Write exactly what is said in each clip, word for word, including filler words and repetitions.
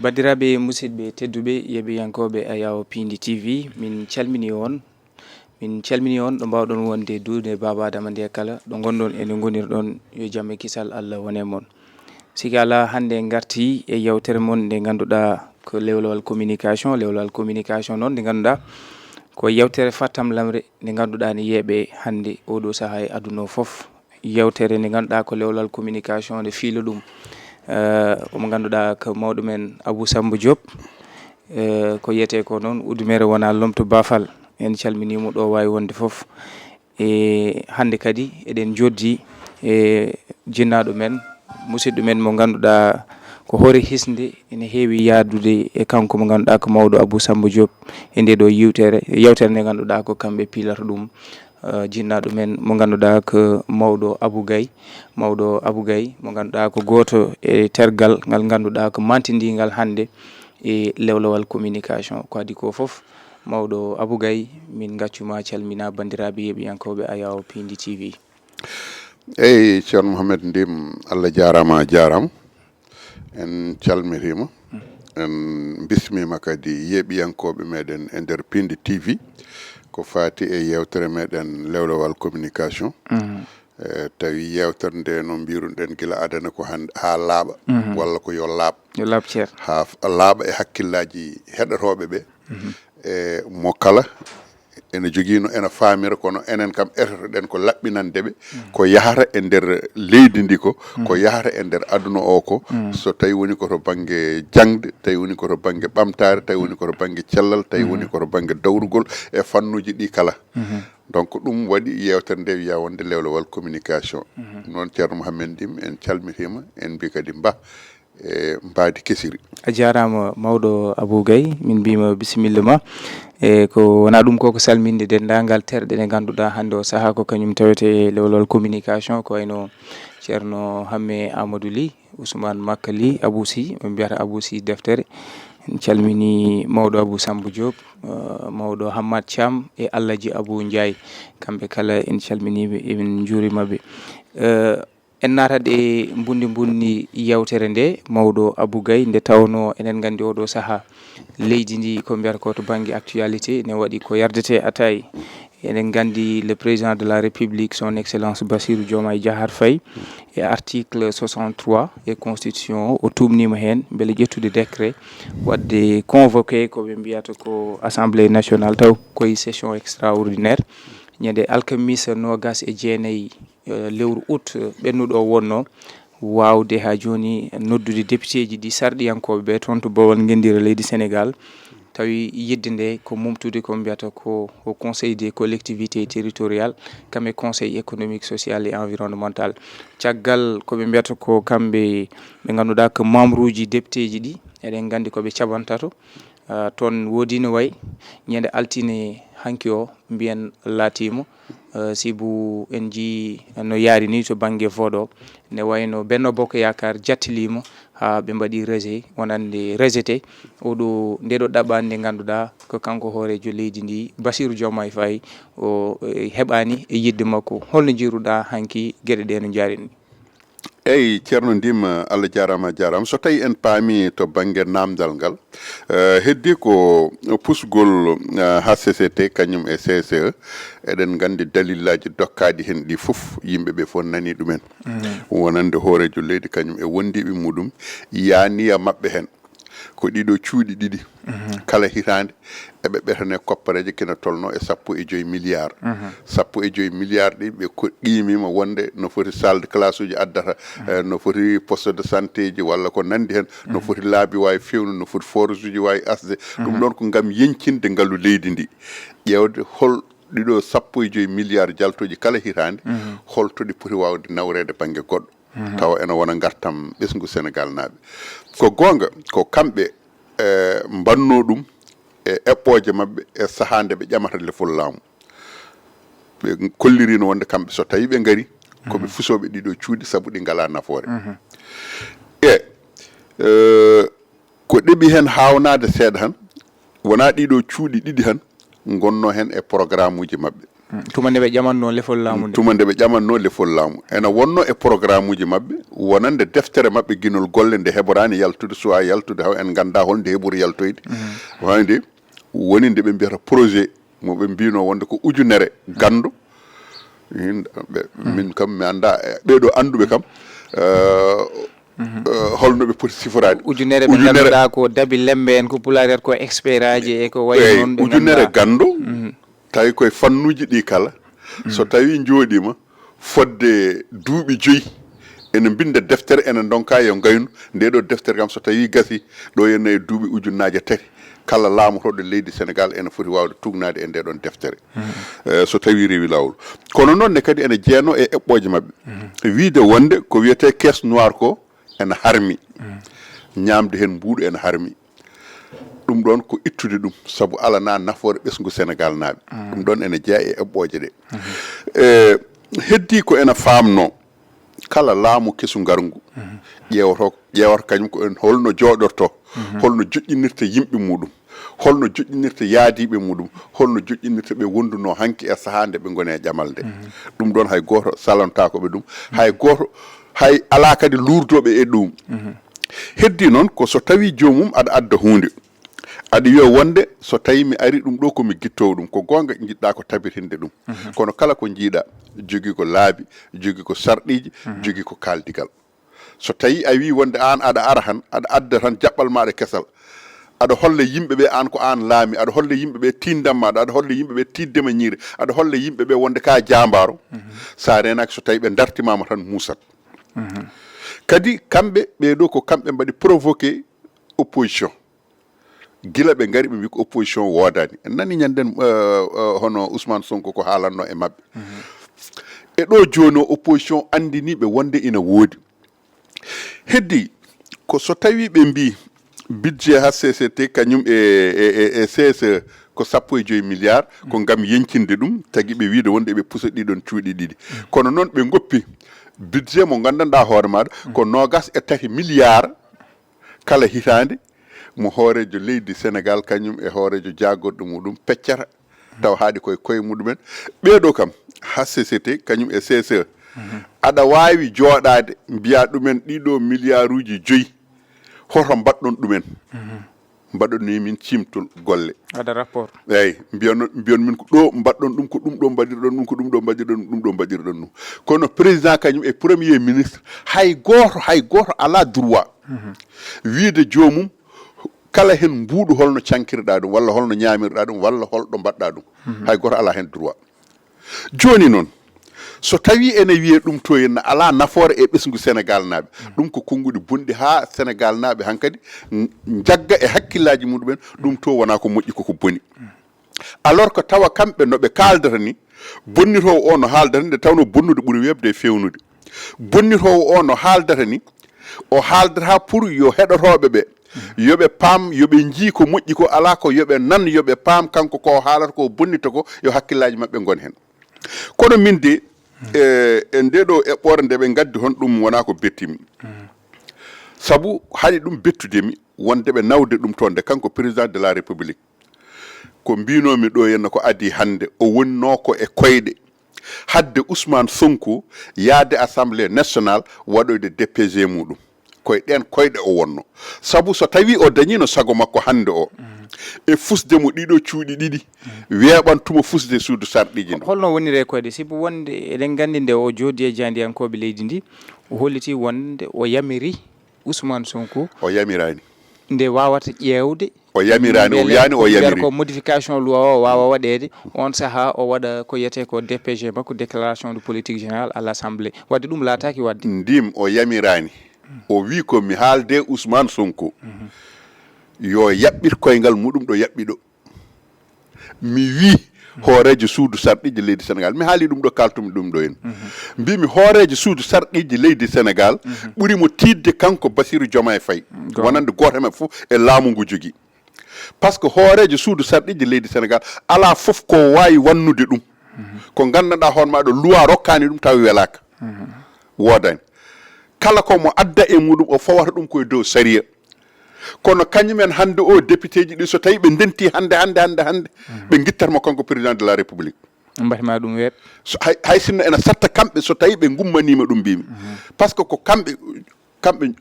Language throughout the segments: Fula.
Banndiraaɓe musidɓe tedduɓe, yeeɓiyankooɓe Ayawo Piindi T V, min calminii on. Min calminii on ɗo mbaawɗon wonde duude Baaba Adama nde kala, ɗo ngonɗon e nde ngonirɗon, yo jam e kisal Allah won e mon. Siki alaa, hannde en ngartii e yewtere mon nde ngannduɗaa ko lewlewal communication. Lewlewal communication noon nde ngannduɗaa ko yewtere fattamlamre nde ngannduɗaa ne yeeɓe hannde oɗo sahaa e aduna o fof. Yewtere nde ngannduɗaa ko lewlewal communication nde fiilo ɗum, eh, omo ngannduɗaa ko mawɗo men Abou Samba Diop, eh, ko yiyetee ko noon Udumere wonaa lomto Bafal. En calminii mo ɗo waawi wonde fof. E hannde kadi eɗen njoddi e jinnaaɗo men, musidɗo men mo ngannduɗaa ko hoore hisnde ene heewi yahdude e kanko mo ngannduɗaa ko mawɗo Abou Samba Diop e nde ɗo yewtere, yewtere nde ngannduɗaa ko kamɓe piilata ɗum. Eh, jinnaaɗo men mo ngannduɗaa ko mawɗo Abou Gaye, mawɗo Abou Gaye mo ngannduɗaa ko gooto e tergal ngal ngannduɗaa ko mantindingal hannde e lewlewal communication. Ko adii ko fof, mawɗo Abou Gaye, min ngaccu ma calmina banndiraaɓe yeeɓiyankooɓe Ayawo Piindi T V. Eyi, Ceerno Mohamed Ndim, Allah jaaraama, a jaaraama. En calmitiima. En mbismiima kadi yeeɓiyankooɓe meɗen e nder Piindi T V, ko faati e yewtere meɗen lewlewal communication. Eh, tawi yewtere nde, no mbiruɗen gila adana, ko hannde haa laaɓa, walla ko yo laaɓ. Yo laaɓ, ceer. Haa f-, laaɓa e hakkillaaji heɗotooɓe ɓe. E mo kala ene jogii no ene faamira, kono enen kam etotoɗen ko laɓɓinande ɓe ko yahata e nder leydi ndi ko, ko yahata e nder aduna o ko, so tawi woni ko to bannge jaŋde, tawi woni ko to bannge ɓamtaare, tawi woni ko to bannge cellal, tawi woni ko to bannge dawrugol e fannuuji ɗi kala. Donc ɗum waɗi yewtere nde wiya wonde lewlewal communication. Noon Ceerno Mohamed Ndim, en calmitiima, en mbi kadi mba e mbaadi kesiri. A jaaraama mawɗo Abou Gaye, min mbiyima bisimilla ma. E ko wonaa ɗum ko, ko salminde denndaangal terɗe ɗe ngannduɗaa hannde o sahaa ko kañum tawete e lewlewal communication, ko wayno Ceerno Hamme Amadou Ly, Ousmane Makka Ly, Abou Sy, ɓe mbiyata Abou Sy deftere. En calminii mawɗo Abou Samba Diop, eh, mawɗo Hammad Thiam e Alhaji Abou Ndiaye. Kamɓe kala en calminii ɓe, emin njuuriima ɓe. Eh, en naatat e mbunndi mbunndi yewtere nde, mawɗo Abou Gaye, nde tawnoo eɗen nganndi oɗo sahaa leydi ndi ko mbiyata ko to bannge actualité ne waɗi ko yardetee ataay. Eɗen nganndi le président de la République, son excellence Bassirou Diomaye Diakhar Faye e article soixante-trois e constitution o, o tuumniima heen mbele ƴettude décret waɗde convoqué ko ɓe mbiyata ko assemblée nationale, taw koye session extraordinaire ñande alkamisa noogas e jeenayi, eh, lewru août, eh, ɓennuɗo o wonnoo, waawde haa jooni noddude députéji ɗi sarɗiyankooɓe ɓe toon to Bawol Ngenndire leydi Sénégal, tawi yidde nde ko mumtude ko mbiyata ko, ko Conseil des collectivités territoriales, kam e Conseil économique, social et environnemental. Caggal ko ɓe mbiyata ko kamɓe ɓe ngannduɗaa ko membre uji députéji ɗi, eɗen nganndi ko ɓe capanɗe tato. Ah, toon woodi no wayi ñande altine hanki o, mbiyen laatiima, eh, sibu en njii no yaari ni to bannge vote o, ne wayno Benno Bokk Yaakaar jattiliima haa ɓe mbaɗi rejet, wonande rejeté. Oɗo, nde ɗo ɗaɓɓaande nde ngannduɗaa ko kanko hooreejo leydi ndi, Bassirou Diomaye Faye, o, eh, heɓaani e yiɗde makko. Holno njiiruɗaa hanki geɗe ɗe no njaari ni? Eyi, Ceerno Ndim, Allah jaaraama, a jaaraama. So tawi en paami to bannge naamndal ngal, eh, heddi ko pusgol, eh, H C C T kañum e C S E, eɗen nganndi dalillaaji dokkaaɗi heen ɗi fof, yimɓe ɓe fof nanii ɗumen. Wonande hooreejo leydi kañum e wondiiɓe muɗum, yaaniya maɓɓe heen. Ko ɗiɗo cuuɗi ɗiɗi kala hitaande eɓe ɓetane koppareeje kina tolno e sappo e joyi milliard. Sappo e joyi milliard ɗi ɓe ko qiimiima wonde no foti salle de classe uji addata, eh, no foti poste de santé ji walla ko nanndi heen, no foti laabi waawi feewnude, no foti forage uji waawi asde. Ɗum ɗoon ko ngam yeñcinde ngalu leydi ndi, ƴeewde hol ɗiɗo sappo e joyi milliard jaltooji kala hitaande, holto ɗi poti waawde nawreede bannge goɗɗo, tawa ena wona ngartam ɓesngu Senegaal naaɓe. Ko goonga, ko kamɓe, eh, mbannoo ɗum e eɓɓooje maɓɓe e sahaa nde ɓe ƴamata lefol laamu. Ɓe kolliriino wonde kamɓe so tawi ɓe ngari, ko ɓe fusooɓe ɗiɗo cuuɗi sabu ɗi ngalaa nafoore. E, eh, ko ɗeɓi heen haawnaade seeɗa tan, wonaa ɗiɗo cuuɗi ɗiɗi tan ngonnoo heen e programme uji maɓɓe. Tuma nde ɓe ƴamanno lefol laamu nde. Tuma nde ɓe ƴamanno lefol laamu, ena wonno e programme uji maɓɓe, wonande deftere maɓɓe ginol golle nde heɓoraani yaltude, suwa yaltude, haw en ngannda hol nde heɓori yaltoyde. Wayde woni nde ɓe mbiyata projet mo ɓe mbino wonde ko ujunere ganndo. Min kam mi annda, ɓeeɗo annduɓe kam, holno ɓe poti siforaade. Ujunere ɓe ngannduɗaa ko dabi lembe en, ko pulaar en, ko expert aji e ko wayi noon. Ujunere ganndo, tawi koye fannuuji ɗi kala, so tawi njooɗiima fodde duuɓi joyi, ene mbinnda deftere, ene ndonka yo ngaynu. Nde ɗo deftere kam, so tawi gasi ɗo, yenna e duuɓi ujunnaaje tati, kala laamotooɗo leydi Senegaal ene foti waawde tuugnaade e nde ɗon deftere, so tawi rewi laawol. Kono noon ne kadi ene jeenoo e eɓɓooje maɓɓe, wiyde wonde ko wiyetee caisse noire ko ene harmi, ñaamde heen mbuuɗu ene harmi. Ɗum ɗoon ko ittude ɗum, sabu alana nafoore ɓesngu Senegaal naaɓe. Ɗum ɗoon ene jeyaa e eɓɓooje ɗe. E heddii ko ena faamnoo, kala laamu kesu ngarngu, ƴeewotoo, ƴeewata kañum ko en holno jooɗortoo, holno joƴƴinirta yimɓe muɗum, holno joƴƴinirta yaadiiɓe muɗum, holno joƴƴinirta ɓe wondunoo hanki e sahaa nde ɓe ngoni e ƴamal nde. Ɗum ɗoon hay gooto salontaako ɓe ɗum, hay gooto, hay alaa kadi luurdooɓe e ɗum. Heddii noon ko so tawi joomum aɗa adda huunde, aɗa wiya wonde so tawi mi ari ɗum ɗo ko mi gittoowo ɗum, ko goonga njiɗɗa ko tabitinde ɗum. Kono kala ko njiiɗa, jogii ko laabi, jogii ko sarɗiiji, jogii ko kaaldigal. So tawi a wi wonde aan aɗa ara han, aɗa adda tan jaɓɓal maɗa kesal, aɗa holla yimɓe ɓe aan ko aan laami, aɗa holla yimɓe ɓe tinndam maɗa, aɗa holla yimɓe ɓe tiiddema ñiire, aɗa holla yimɓe ɓe wonde ka jaambaaro, sa reenaaki so tawi ɓe dartimama tan muusat. Kadi kamɓe ɓeeɗo ko kamɓe mbaɗi provoqué opposition. Gila ɓe ngari ɓe mbi ko opposition woodaani. En nani ñanden, eh, eh, hono Ousmane Sonko ko haalanno e maɓɓe. E ɗo jooni o, opposition anndini ɓe wonde ina woodi. Heddi ko so tawi ɓe mbi budget H C C T kañum e, e, e, e C S E ko sappo e joyi milliard, ko ngam yeñcinde ɗum, tagi ɓe wiide wonde ɓe pusa ɗiɗon cuuɗi ɗiɗi. Kono noon ɓe ngoppi budget mo nganndanɗaa hoore maɗa ko noogas e tati milliard kala hitaande, mo hooreejo leydi Senegaal kañum e hooreejo jaagorɗo muɗum peccata, tawa haaɗi koye koye muɗumen. Ɓeeɗo kam, H C C T kañum e C S E, aɗa waawi jooɗaade mbiya ɗumen ɗiɗo milliarduuji joyi, hoto mbaɗɗon ɗumen? Mbaɗon ni min ciimtol golle. Waɗa rapport. Eyyi, mbiyon, mbiyon min ko ɗo mbaɗɗon ɗum, ko ɗum ɗo mbaɗirɗon ɗum, ko ɗum ɗo mbaɗirɗon ɗum, ɗum ɗo mbaɗirɗon ɗum. Kono président kañum e premier ministre, hay gooto, hay gooto alaa droit wiide joomum, kala heen mbuuɗu holno cankirɗaa ɗum, walla holno ñaamirɗaa ɗum, walla holɗo mbaɗɗaa ɗum. Hay gooto alaa heen droit. Jooni noon, so tawi ene wiyee ɗum to henna alaa nafoore e ɓesngu Senegaal naaɓe, ɗum ko konnguɗi bonɗi haa Senegaal naaɓe hankadi n-, njagga e hakkillaaji muɗumen, ɗum to wonaa ko moƴƴi, koko boni. Alors que tawa kamɓe no ɓe kaaldata ni, bonnitoowo o no haaldata nde tawnoo bonnude ɓuri weeɓde e feewnude. Bonnitoowo o no haaldata ni, o haaldata pour yo heɗotooɓe ɓe, yo ɓe paam, yo ɓe njii ko moƴƴi ko, alaa ko yo ɓe nan, yo ɓe paam kanko ko o haalata ko, o bonnita ko, yo hakkillaaji maɓɓe ngon heen. Kono min de, e, e nde ɗo eɓɓoore nde ɓe ngaddi hon, ɗum wonaa ko bettii mi. Sabu haɗi ɗum bettude mi, wonde ɓe nawde ɗum toon nde kanko président de la République. Ko mbinoomi ɗo henna ko adii hannde, o wonnoo ko e koyɗe hadde Ousmane Sonko yaade Assemblée nationale waɗoyde D P G muɗum. Koye ɗeen koyɗe o wonno. Sabu so tawi o dañino sago makko hannde o, e fusde mo ɗiɗo cuuɗi ɗiɗi, weeɓantuma fusde suudu sarɗiiji ndu. Holno woniri e koyɗe? Sibu wonde eɗen nganndi nde o jooɗi e jaandiyankooɓe leydi ndi, o holliti wonde o yamiri Ousmane Sonko. O yamiraani. Nde wawata ƴeewde. O yamiraani, o wiyaani o yamiri. Ko modification loi o waawa waɗeede, oon sahaa o waɗa ko wiyetee ko D P G makko, déclaration de politique générale à l'Assemblée. Waɗde ɗum laataaki waɗde. Ndim o yamiraani. O wii ko mi haalde Ousmane Sonko. Yo yaɓɓit koyngal muɗum ɗo yaɓɓi ɗo. Mi wii hooreejo suudu sarɗiiji leydi Senegaal, mi haali ɗum ɗo, kaltumi ɗum ɗo en. Mbimi hooreejo suudu sarɗiiji leydi Senegaal ɓuri mo tiiɗde kanko Bassirou Diomaye Faye, wonande gooto e maɓɓe fof e laamu ngu jogii. Par ce que hooreejo suudu sarɗiiji leydi Senegaal alaa fof ko waawi wannude ɗum. Ko nganndanɗaa hoore maaɗo, loi rokkaani ɗum tawi welaaka. Woodaani. Kala ko mo adda e muɗum, o fawata ɗum koye dow sariya. Kono kañumen hannde o, député ji ɗi, so tawi ɓe ndenti hannde, hannde, hannde, hannde, ɓe ngittat mo kanko président de la République. Mbaɗ ma ɗum weeɓ. So- hay, hay sinno ena satta kamɓe, so tawi ɓe gummaniima ɗum, mbimi. Par ce que ko kamɓe kamɓe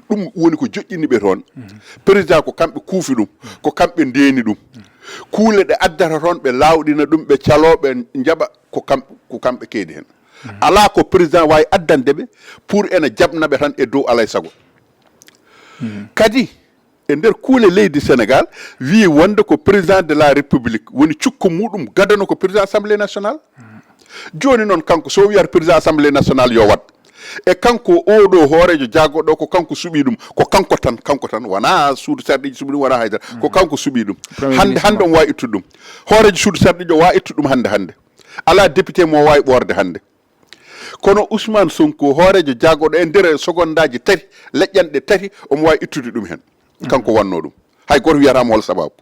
ɗum woni ko joƴƴini ɓe toon. Président ko kamɓe kuufi ɗum, ko kamɓe ndeeni ɗum. Kuule ɗe addata toon, ɓe laawɗina ɗum, ɓe caloo, ɓe njaɓa, ko kam ko kamɓe keedi heen. Alaa ko président waawi addande ɓe pour ena jaɓna ɓe tan e dow alay sago. Kadi e nder kuule leydi Sénégal, wii wonde ko président de la République woni cukko muɗum gadano ko président assemblée nationale. Jooni noon, kanko so o wiyata président assemblée nationale yo waɗ, e kanko oɗo hooreejo jaagoɗo ko kanko suɓi ɗum, ko kanko tan, kanko tan, wonaa suudu sarɗiiji suɓi ɗum, wonaa haydara, ko kanko suɓi ɗum. Hannde hannde omo waawi ittude ɗum. Hooreejo suudu sarɗiiji o waawi ittude ɗum hannde hannde. Alaa député mo waawi ɓoorde hannde. Kono Ousmane Sonko, hooreejo jaagoɗo e nder sogondaaji tati, leƴƴanɗe tati, omo waawi ittude ɗum heen. Kanko wannoo ɗum. Hay gooto wiyataama hol sabaabu.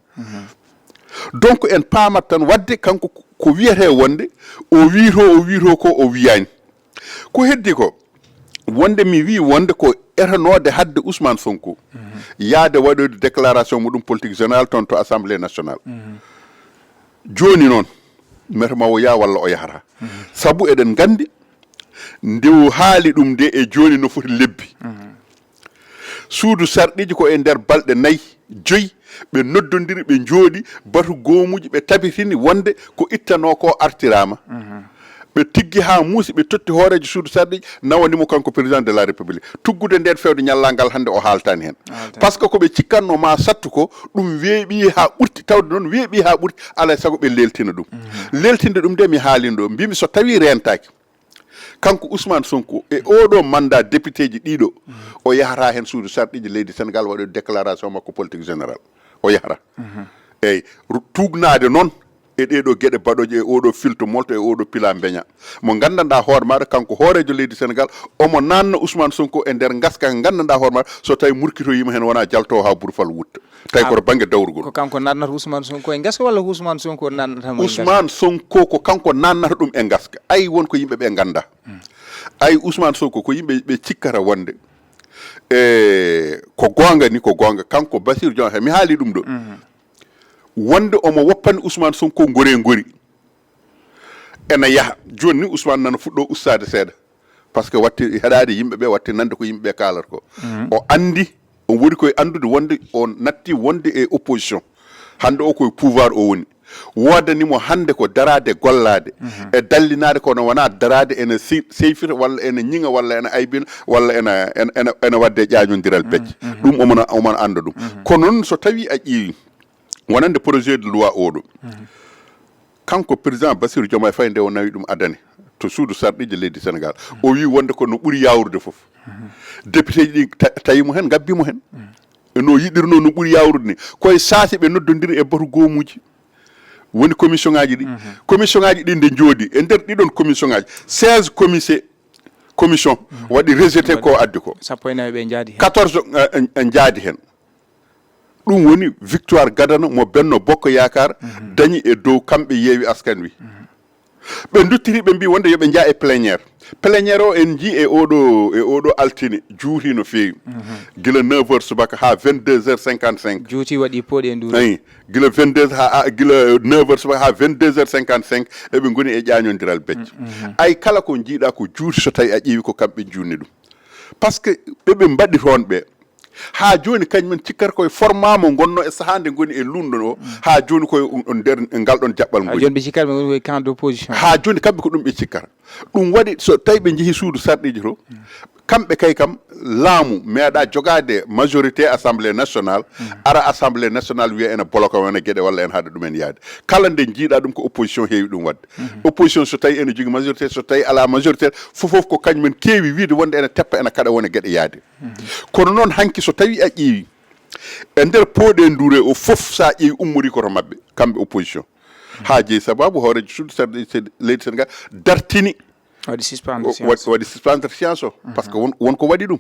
Donc en paamat tan waɗde kanko ko wiyetee wonde o wiytoo, o wiytoo ko o wiyaani. Ko heddi ko wonde mi wii wonde ko etanoode haɗde Ousmane Sonko yahde waɗoyde déclaration muɗum politique générale toon to assemblée nationale. Jooni noon, mete ma o yaha walla o yahata. Sabu eɗen nganndi nde o haali ɗum nde e jooni no foti lebbi. Suudu sarɗiiji ko e nder balɗe nayi, joyi, ɓe noddondiri, ɓe njooɗi, batu goomuuji, ɓe tabitini wonde ko ittanoo ko artiraama. Ɓe tiggi haa muusi, ɓe totti hooreejo suudu sarɗiiji, nawani mo kanko président de la République. Tuggude ndeen fewde ñallal ngal hannde o haaltaani heen. Par ce que ko ɓe cikkatnoo ma sattu ko, ɗum weeɓi haa ɓurti, tawde noon weeɓi haa ɓurti, alaa e sago ɓe leeltina ɗum. Leeltinde ɗum nde mi haalino ɗo, mbimi so tawii reentaaki, kanko Ousmane Sonko e oɗo mandat député ji ɗiɗo, o yahata heen suudu sarɗiiji leydi Sénégal waɗoyde déclaration makko politique générale. O yahata. Eyyi, ru- tuugnaade noon e ɗee ɗoo geɗe baɗooje e oɗo filto molto e oɗo pila mbeña. Mo nganndanɗaa hoore maaɗa kanko hooreejo leydi Sénégal, omo naatna Ousmane Sonko e nder ngaska ka nganndanɗaa hoore maaɗa, so tawi murkitoyiima heen wonaa jaltoowo haa burfal wutta. Tawi koto bannge dawrugol. Ko kanko naatnata Ousmane Sonko e ngaska walla Ousmane Sonko naatnata mo e ngaska? Ousmane Sonko ko kanko naatnata ɗum e ngaska. Ay won ko yimɓe ɓe nganndaa. Ay Ousmane Sonko ko yimɓe ɓe cikkata wonde e ko goonga ni, ko goonga. Kanko Bassirou Diomaye, mi haali ɗum ɗo. Wonde omo woppani Ousmane Sonko ngori ngori. Ena yaha. Jooni ni Ousmane nana fuɗɗo ustaade seeɗa. Par ce que watti heɗaade yimɓe ɓe, watti nande ko yimɓe ɓe kaalata ko. O anndi, o woni koye anndude wonde o natti wonde e opposition. Hannde o koye pouvoir o woni. Woodani mo hannde ko daraade gollaade e dallinaade, kono wonaa daraade ena si- seyfita walla ena ñiŋa walla ena aybina walla ena, ena, ena, ena waɗde ƴaañondiral becce. Ɗum omona, omona annda ɗum. Kono noon so tawii a ƴeewi wonande projet de loi oɗo, kanko président Bassirou Diomaye Faye nde o nawi ɗum adane to suudu sarɗiiji leydi Sénégal, o wii wonde ko no ɓuri yaawrude fof. Député ji ɗi ta- tawi mo heen, ngabbi mo heen. E no yiɗirnoo no ɓuri yaawrude ni. Koye saasi ɓe noddondiri e batu goomuuji. Woni commission ŋaaji ɗi. Commission ŋaaji ɗi nde njooɗi e nder ɗiɗon commission ŋaaji, seize commissaire commission waɗi rejeté ko addi ko. Sappo e nayi ɓe njaadi heen. Quatorze, eh, eh, njaadi heen. Ɗum woni victoire gadano mo Benno Bokk Yaakaar dañi e dow kamɓe Yewwi Askan Wi. Ɓe nduttiri, ɓe mbi wonde yo ɓe njaa e plénière. Plénière o en njii e oɗo, e oɗo altine, juuti no feewi. Gila neuf heures subaka haa vingt-deux heures cinquante-cinq. Juuti waɗi pooɗi e nduuri. Ayi, gila vingt-deux ha, a- gila neuf heures subaka haa vingt-deux heures cinquante-cinq, eɓe ngoni e ƴaañondiral becce. Ay kala ko njiiɗa ko juuti, so tawi a ƴeewi ko kamɓe njuutni ɗum. Par ce que ɓeɓe mbaɗi toon ɓe, haa jooni kañum en cikkata koye format mo ngonno e sahaa nde ngoni e luunɗo o, haa jooni koye on- on nder ngal ɗon jaɓɓal ngoni. Jooni ɓe cikkata ɓe ngoni koye camp d'opposition. Haa jooni kamɓe ko ɗum ɓe cikkata. Ɗum waɗi so tawi ɓe njehi suudu sarɗiiji to, kamɓe kay kam laamu meeɗa jogaade majorité assemblée nationale, ara assemblée nationale wiya ene bloqué wona geɗe walla ene haɗa ɗumen yaade. Kala nde njiiɗa ɗum ko opposition heewi ɗum waɗde. Opposition so tawi ene jogii majorité, so tawi alaa majorité, fof fof ko kañum en keewi wiide wonde ene teppa, ene kaɗa wona geɗe yaade. Kono noon hanki so tawi a ƴeewi e nder pooɗe nduure o fof, so a ƴeewi ummori ko to maɓɓe, kamɓe opposition. Haa jeyi sababu hooreejo suudu sarɗi leydi Sénégal dartini waɗi suspendre science. Waɗi suspendre science o. Par ce que won won ko waɗi ɗum.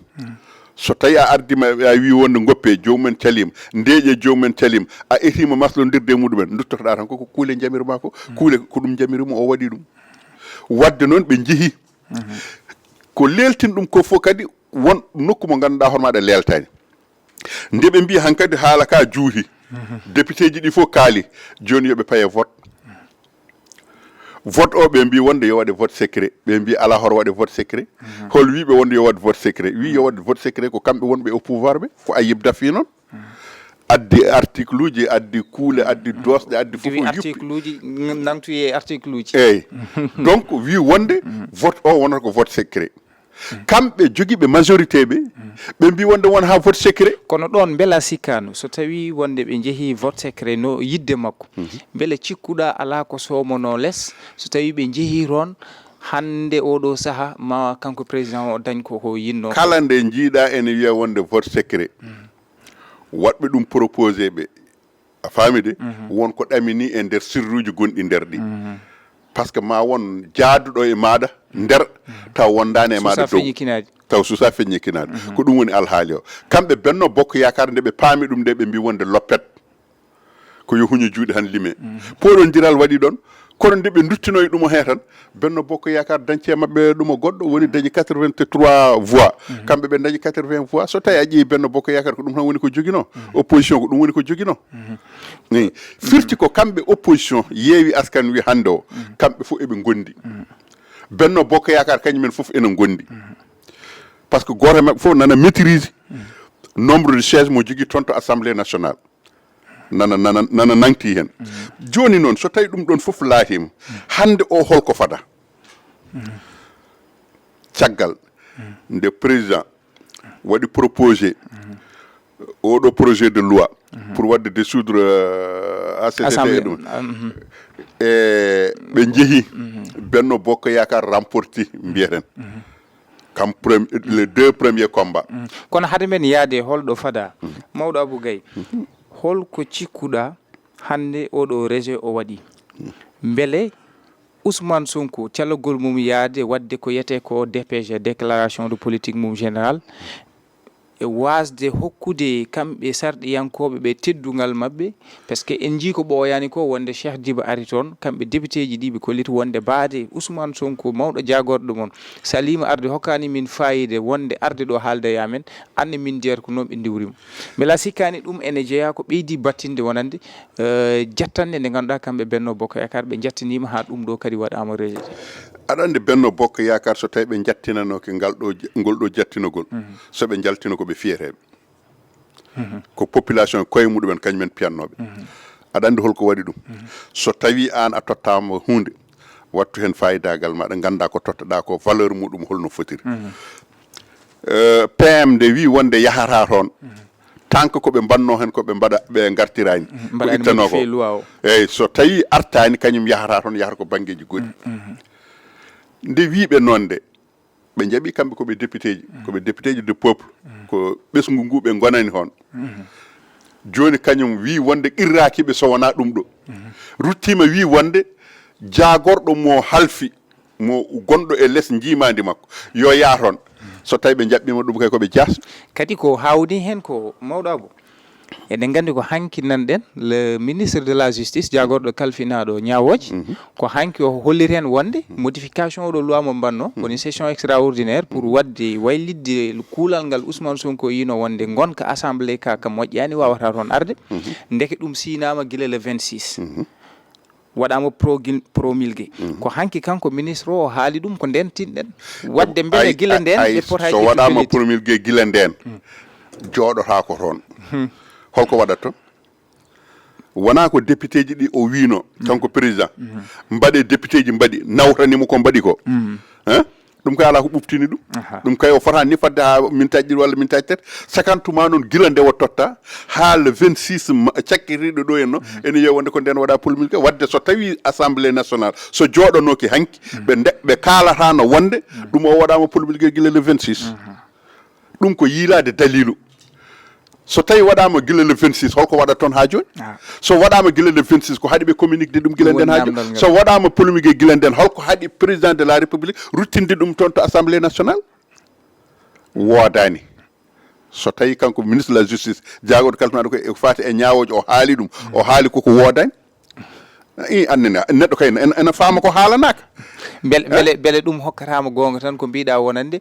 So tawi a ardi ma a wi wonde goppe jomumen calima, ndeeƴe jomumen calima, a etima maslondirde e muɗumen, duttotoɗa tan koko kuule jamirma ko. Kuule ko ɗum jamirimo, o waɗi ɗum. Wadde noon ɓe jeehi ko leeltin ɗum ko fof kadi won nokku mo ngannduɗaa hoore maɗa leeltani. Nde ɓe mbi hankadi haala ka juuti, député ji ɗi fof kaali, jooni yo ɓe paye vote. Vote o, ɓe mbi wonde yo waɗe vote secret, ɓe mbi ala horo waɗe vote secret. Hol wiɓe wonde yo waɗe vote secret? Wi yo waɗe vote secret ko kamɓe wonɓe au pouvoir ɓe, ko Ayib Daffy noon. Addi article uji, addi kuule, addi doosɗe, addi fof. Diwi o yuppi. Article uji, n-, nangtu e article uji. Eyyi. Donc wi wonde vote o wonata ko vote secret. Kamɓe jogiiɓe majorité ɓe, ɓe mbi wonde won ha vote secret. Kono ɗon mbela sikkaano, so tawi wonde ɓe njehi vote secret no yidde makko, mbela cikkuɗa ala ko somono les, so tawi ɓe njehi toon hannde oɗo saha ma kanko président o dañ ko, ko yinno? Kala nde jiiɗa ene wiya wonde vote secret, waɗɓe ɗum proposé ɓe, a faami de, won ko ɗamini e nder sirruuji gonɗi nder ɗi. Par ce que ma won jaaduɗo e maaɗa nder, taw wondaani e maaɗa dow. Suusa feññikinaade. Taw suusa feññikinaade. Ko ɗum woni alhaali o. Kamɓe Benno Bokk Yaakaar, nde ɓe paami ɗum nde, ɓe mbi wonde loppet. Ko yo huño juuɗe tan lime. Poɗondiral waɗi ɗon. Kono nde ɓe duttinoyi ɗum o hee tan, Benno Bokk Yaakaar dañci e maɓɓe ɗum o goɗɗo, woni dañi quatre-vingt-trois voix. Kamɓe ɓe dañi quatre-vingts voix. So tawi a ƴeewi Benno Bokk Yaakaar, ko ɗum tan woni ko joginoo. Opposition ko ɗum woni ko joginoo. Ni, firti ko kamɓe opposition Yewwi Askan Wi hannde o, kamɓe fof eɓe ngondi. Benno Bokk Yaakaar kañum en fof ene ngondi. Par ce que gooto e maɓɓe fof nana maîtrise nombre de siège mo jogii toon to Assemblée nationale. Nana, nana, nana nangti heen. Jooni noon, so tawi ɗum ɗon fof laatiima, hannde o holko fada? Caggal nde président waɗi proposé oɗo projet de loi pour waɗde dissoudre, euh, A C C T e Assemblée, ɗum. Ah, mhm. E ɓe njehi, Benno Bokk Yaakaar remporti, mbiyeten. Kam prem-, les deux premiers combats. Kono hade men yaade holɗo fada, mawɗo Abou Gaye, holko cikkuɗa hannde oɗo rejet o waɗi? Mbele Ousmane Sonko, calagol mum yaade waɗde ko yetee ko D P G, déclaration de politique mum générale, e waasde hokkude kamɓe sarɗiyankooɓe ɓe teddungal maɓɓe, parce que en njii ko ɓooyaani ko, wonde Cheikh Diba ari toon, kamɓe député ji ɗi ɓe kolliti wonde baade Ousmane Sonko, mawɗo jaagorɗo mon, saliima arde hokkaani min faayiida wonde arde ɗo haalda e amen, anne min ndiyata ko noon ɓe ndiwri mo. Mbela sikkaani ɗum ene jeyaa ko ɓeydi battinde wonande eh, jattande nde ngannduɗaa kamɓe Benno Bokk Yaakaar ɓe jattiniima haa ɗum ɗo kadi waɗaama rejeté. Aɗa anndi Benno Bokk Yaakaar so tawi ɓe jattinanooke ngal ɗo, ngol ɗo jattinogol, so ɓe njaltino ko ɓe fiyeteeɓe. Ko population koye muɗumen kañumen piyannooɓe. Aɗa anndi holko waɗi ɗum? So tawi aan a tottaama huunde, wattu heen faayidaagal maaɗa, nganndaa ko tottoɗaa ko valeur muɗum holno fotiri. Eh, P M nde wi wonde yahata toon, tant que ko ɓe mbanno heen ko ɓe mbaɗa, ɓe ngartiraani, ko mbaɗaani ittanoo ko. Modifié loi o. Eyyi, so tawi artaani, kañum yahata toon, yahata ko banngeeji goɗɗi. Nde wiiɓe noon nde, ɓe njaɓi kamɓe ko ɓe député ji, ko ɓe député ji de peuple, ko ɓesngu ngu ɓe ngonani toon. Jooni kañum wi wonde qirraaki ɓe so wonaa ɗum ɗo. Ruttiima wi wonde jaagorɗo mo halfi, mo gonɗo e les njiimaandi makko, yo yah toon. So tawi ɓe njaɓɓiima ɗum kay ko ɓe jaas. Kadi ko hawni heen ko, mawɗo Abou, eɗen nganndi ko hanki nanɗen le ministre de la justice, jaagorɗo kalfinaaɗo ñaawooje, ko hanki o holliri heen wonde modification oɗo loi mo mbanno, woni session extraordinaire pour waɗde waylitde kuulal ngal Ousmane Sonko yino wonde ngonka assemblée ka, ka moƴƴaani, wawata toon arde. Ndeke ɗum sinaama gila le vingt-six. Waɗaama progil-, promulgué. Ko hanki kanko ministre o, o haali ɗum, ko nden tinɗen. Waɗde mbele gila nden ɓe pota. So waɗaama promulgué gila nden, jooɗotaako toon. Holko waɗata toon? Wonaa ko député ji ɗi o wiino, kanko président, mbaɗe député ji mbaɗi, nawtani mo ko mbaɗi ko. Hein? Ɗum kay alaa ko ɓuftini ɗum. Aha. Ɗum kay o fotaani ni fadde haa mintaji ɗiɗi walla mintaji tati. Sakantuma noon gila nde o totta haa le vingt-six ma-, cakkitiiɗo ɗo en no, ene wiya wonde ko nden waɗa promulgué. Waɗde so tawi Assemblée nationale so jooɗonooki hanki, ɓe nde-, ɓe kaalataano wonde ɗum o waɗaama promulgué gila le vingt-six. Ɗum ko yiilaade daliilu. So tawi waɗaama gila le vingt-six, holko waɗata toon haa jooni? Ah. So waɗaama gila le vingt-six, ko haɗi ɓe communiqué ɗum gila nden haa jooni? So waɗaama promulgué gila nden, holko haɗi président de la République ruttinde ɗum toon to Assemblée nationale? Woodaani. So tawi kanko ministre de la justice, jaagorɗo kalfinaaɗo ko e faati e ñaawooje, o haali ɗum, o haali koko woodaani. I annene, neɗɗo kay ena, ena faama ko haalanaaka. Mbele, mbele, mbele ɗum hokkataama goonga tan ko mbiɗa wonande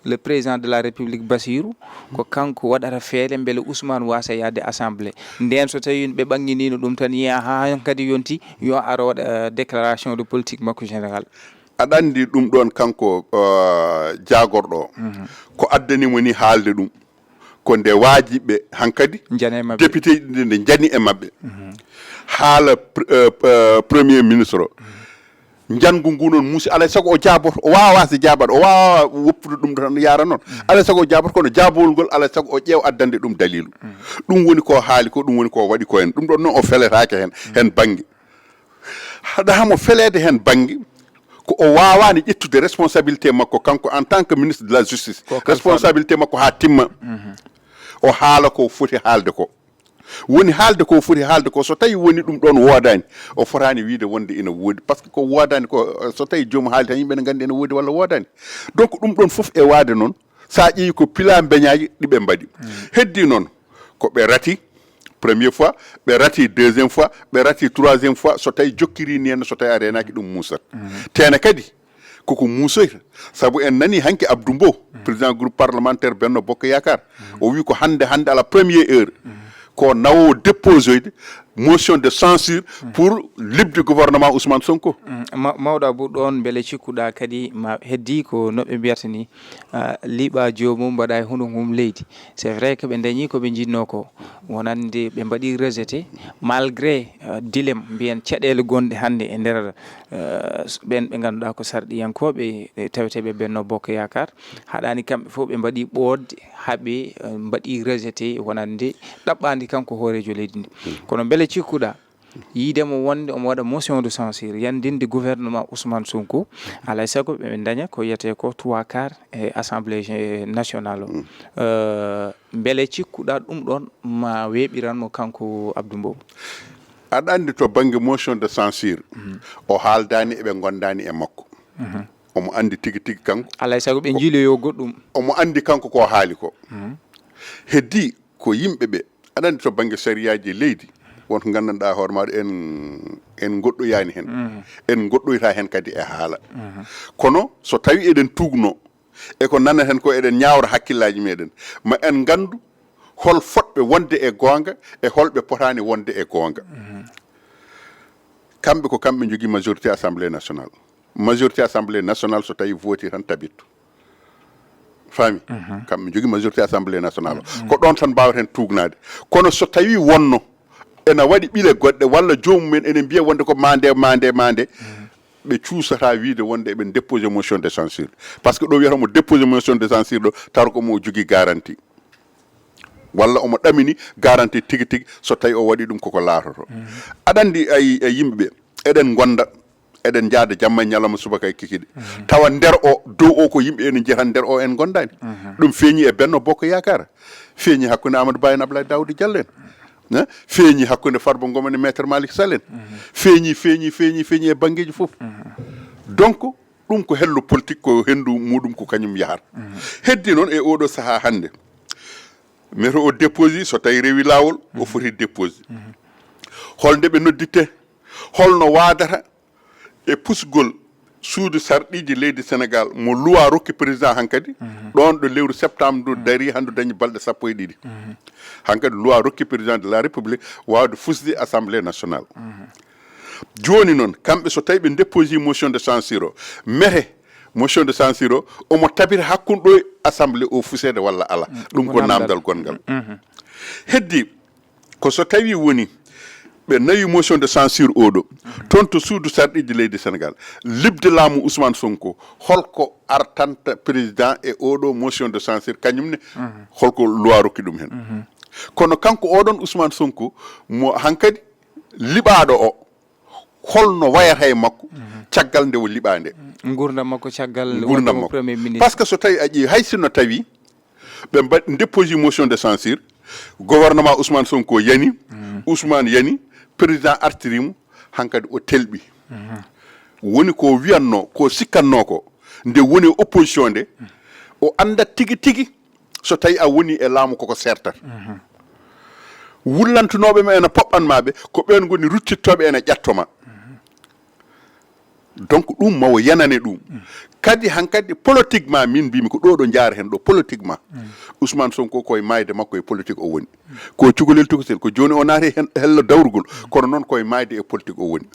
le président de la République, Bassirou, ko kanko waɗata feere mbele Ousmane waasa yaade assemblée. Nden so tawi ɓe ɓanginino ɗum tan, yiya ha hankadi yonti, yo aro waɗa, eh, déclaration de politique makko générale. Aɗa anndi ɗum ɗon kanko, uh, jaagorɗo o, ko addanimo ni haalde ɗum, ko nde waajiɓe hankadi Njane maɓɓe. Député ji ɗi nde njani e maɓɓe. Haala pr- uh, uh, premier ministre o, njanngu ngu noon muusi, alay sago o jaaboto, o waawa waasde jaabaade, o waawa woppude ɗum ɗo tan yaara noon. Alay sago o jaaboto, kono jaabowol ngol alay sago o ƴeewa addande ɗum daliilu. Ɗum woni ko haali ko, ɗum woni ko waɗi ko en. Ɗum ɗon noon o feletaake heen, heen bannge. Haɗa hamo feleede heen bannge, ko o waawaani ƴettude responsabilité makko kanko en tant que ministre de la justice. Responsabilité makko haa timma. O haala ko foti haalde ko. Woni haalde ko foti haalde ko, so tawi woni ɗum ɗon woodaani, o fotaani wiide wonde ina woodi. Par ce que ko woodaani ko, so tawi joomum haali tan, yimɓe ne nganndi ene woodi walla woodaani. Donc ɗum ɗon fof e waade noon, so a ƴeewi ko pila mbeñaaji ɗi ɓe mbaɗi. Heddi noon, ko ɓe rati première fois, ɓe rati deuxième fois, ɓe rati troisième fois, so tawi jokkiri ni henno, so tawi a reenaaki ɗum muusat. Tene kadi, koko muusoyta. Sabu en nani hanki Abdou Mbow, président groupe parlementaire Benno Bokk Yaakaar, o wi ko hannde, hannde à la première heure, ko nawo déposoyde motion de censure pour liɓde gouvernement Ousmane Sonko. Mm, ma- mawɗo Abou, ɗon mbele cikkuɗa kadi ma heddi ko noɓe mbiyata ni, ah, liɓa joomum mbaɗa e hunde mum leydi. C'est vrai que ɓe dañi ko ɓe jinno ko, wonande ɓe mbaɗi rejeté, malgré, ah, dilem mbiyen caɗeele gonɗe hannde e nder, ah, s- ɓen ɓe ngannduɗaa ko sarɗiyankooɓe, e taweteeɓe Benno Bokk Yaakaar. Haɗani kamɓe fof ɓe mbaɗi ɓoodde, haɓe, ah, mbaɗi rejeté wonande ɗaɓɓandi kanko hooreejo leydi ndi. Kono mbele cikkuɗa yiide mo wonde omo waɗa motion de censure yandinde gouvernement Ousmane Sonko, alay sago ɓe daña ko yiyetee ko trois quarts e assemblée gé- nationale o. Euh, mbele cikkuɗa ɗum ɗon ma weeɓiran mo kanko Abdou Mbow? Aɗa anndi to bannge motion de censure, o haaldaani eɓe ngondaani e makko. Omo anndi tigi tigi kanko. Alay sago ɓe njiiloyo goɗɗum. Omo anndi kanko ko haali ko. Heddi ko yimɓe ɓe, aɗa anndi to bannge sariyaaji leydi, won ko nganndanɗaa hoore maaɗa en, en ngoɗɗoyaani heen. En ngoɗɗoyta heen kadi e haala. Kono so tawi eɗen tuugno e ko nanaten ko, eɗen ñaawra hakkillaaji meɗen, ma en nganndu hol fotɓe wonde e goonga e holɓe potaani wonde e goonga. Kamɓe ko kamɓe njogii majorité assemblée nationale. Majorité assemblée nationale so tawi vooti tan tabitto. Faami? Kamɓe njogii majorité assemblée nationale o. Ko ɗon tan mbaaweten tuugnaade. Kono so tawi wonno ena waɗi ɓile goɗɗe walla joomum en ene mbiya wonde ko mande, mande, mande, ɓe cuusata wiide wonde eɓe déposé motion de censure. Par ce que ɗo wiyata mo déposé motion de censure ɗo, tawa ko mo jogii garantie. Walla omo ɗamini garantie tigi tigi, so tawi o waɗi ɗum koko laatoto. Aɗa anndi ay, ay yimɓe ɓe, eɗen ngonda, eɗen njaada jamma e ñalawma, subaka e kikiɗe. Tawa nder o, dow o ko yimɓe ene njiya tan, nder o en ngondaani. Ɗum feeñi e Benno Bokk Yaakaar. Feeñi hakkunde Amadou Ba en, Abdoulaye Daouda Diallo en. Hein? Feeñi hakkunde Farba Ngom en e Maître Malick Sall en. Feeñi, feeñi, feeñi, feeñi e banngeeji fof. Donc, ɗum ko hello politique, ko henndu muɗum ko kañum yahata. Heddi noon e oɗo sahaa hannde, meto o déposé, so tawi rewi laawol, o foti déposé. Holnde ɓe nodditte? Holno waadata e pusgol suudu sarɗiiji leydi Sénégal mo loi rokki président hankadi, ɗon ɗo lewru septembre ndu dari, handu dañi balɗe sappo e ɗiɗi. Hankadi loi rokki président de la République waawde fusde Assemblée nationale. Jooni noon, kamɓe so tawi ɓe déposé motion de censure o, mete motion de censure o omo tabita hakkunde ɗo e Assemblée o fuseede walla ala. Ɗum ko namdal gonngal. Heddi ko so tawi woni ɓe nawi motion de censure oɗo toon to suudu sarɗiiji leydi Sénégal, liɓde laamu Ousmane Sonko, holko artanta président e oɗo motion de censure, kañum ne holko loi rokki ɗum heen? Kono kanko oɗon Ousmane Sonko mo hankadi liɓaaɗo o, holno wayata e makko caggal nde o liɓaa nde? Ngurdam makko caggal wonde mo premier ministre. Par ce que so tawi a ƴeewi, hay sinno tawi ɓe mbaɗi déposé motion de censure, gouvernement Ousmane Sonko yani, Ousmane yani, président artiri mo, hankadi o telɓi. Woni ko wiyatno, ko sikkatno ko, nde woni e opposition nde, o anndat tigi tigi so tawi a woni e laamu koko sertata. Wullantunooɓe ma ena poɓɓan ma ɓe, ko ɓeen ngoni ruttittooɓe ena ƴatto ma. Donc ɗum mawo yanane ɗum. Kadi hankadi politiquement min mbimi ko ɗo ɗo jaara hen ɗo politiquement. Ousmane Sonko koye mayde makko e politique o woni. Ko cukalel tokosel ko joni o naati hen hello dawrugol kono noon koye mayde e politique o woni.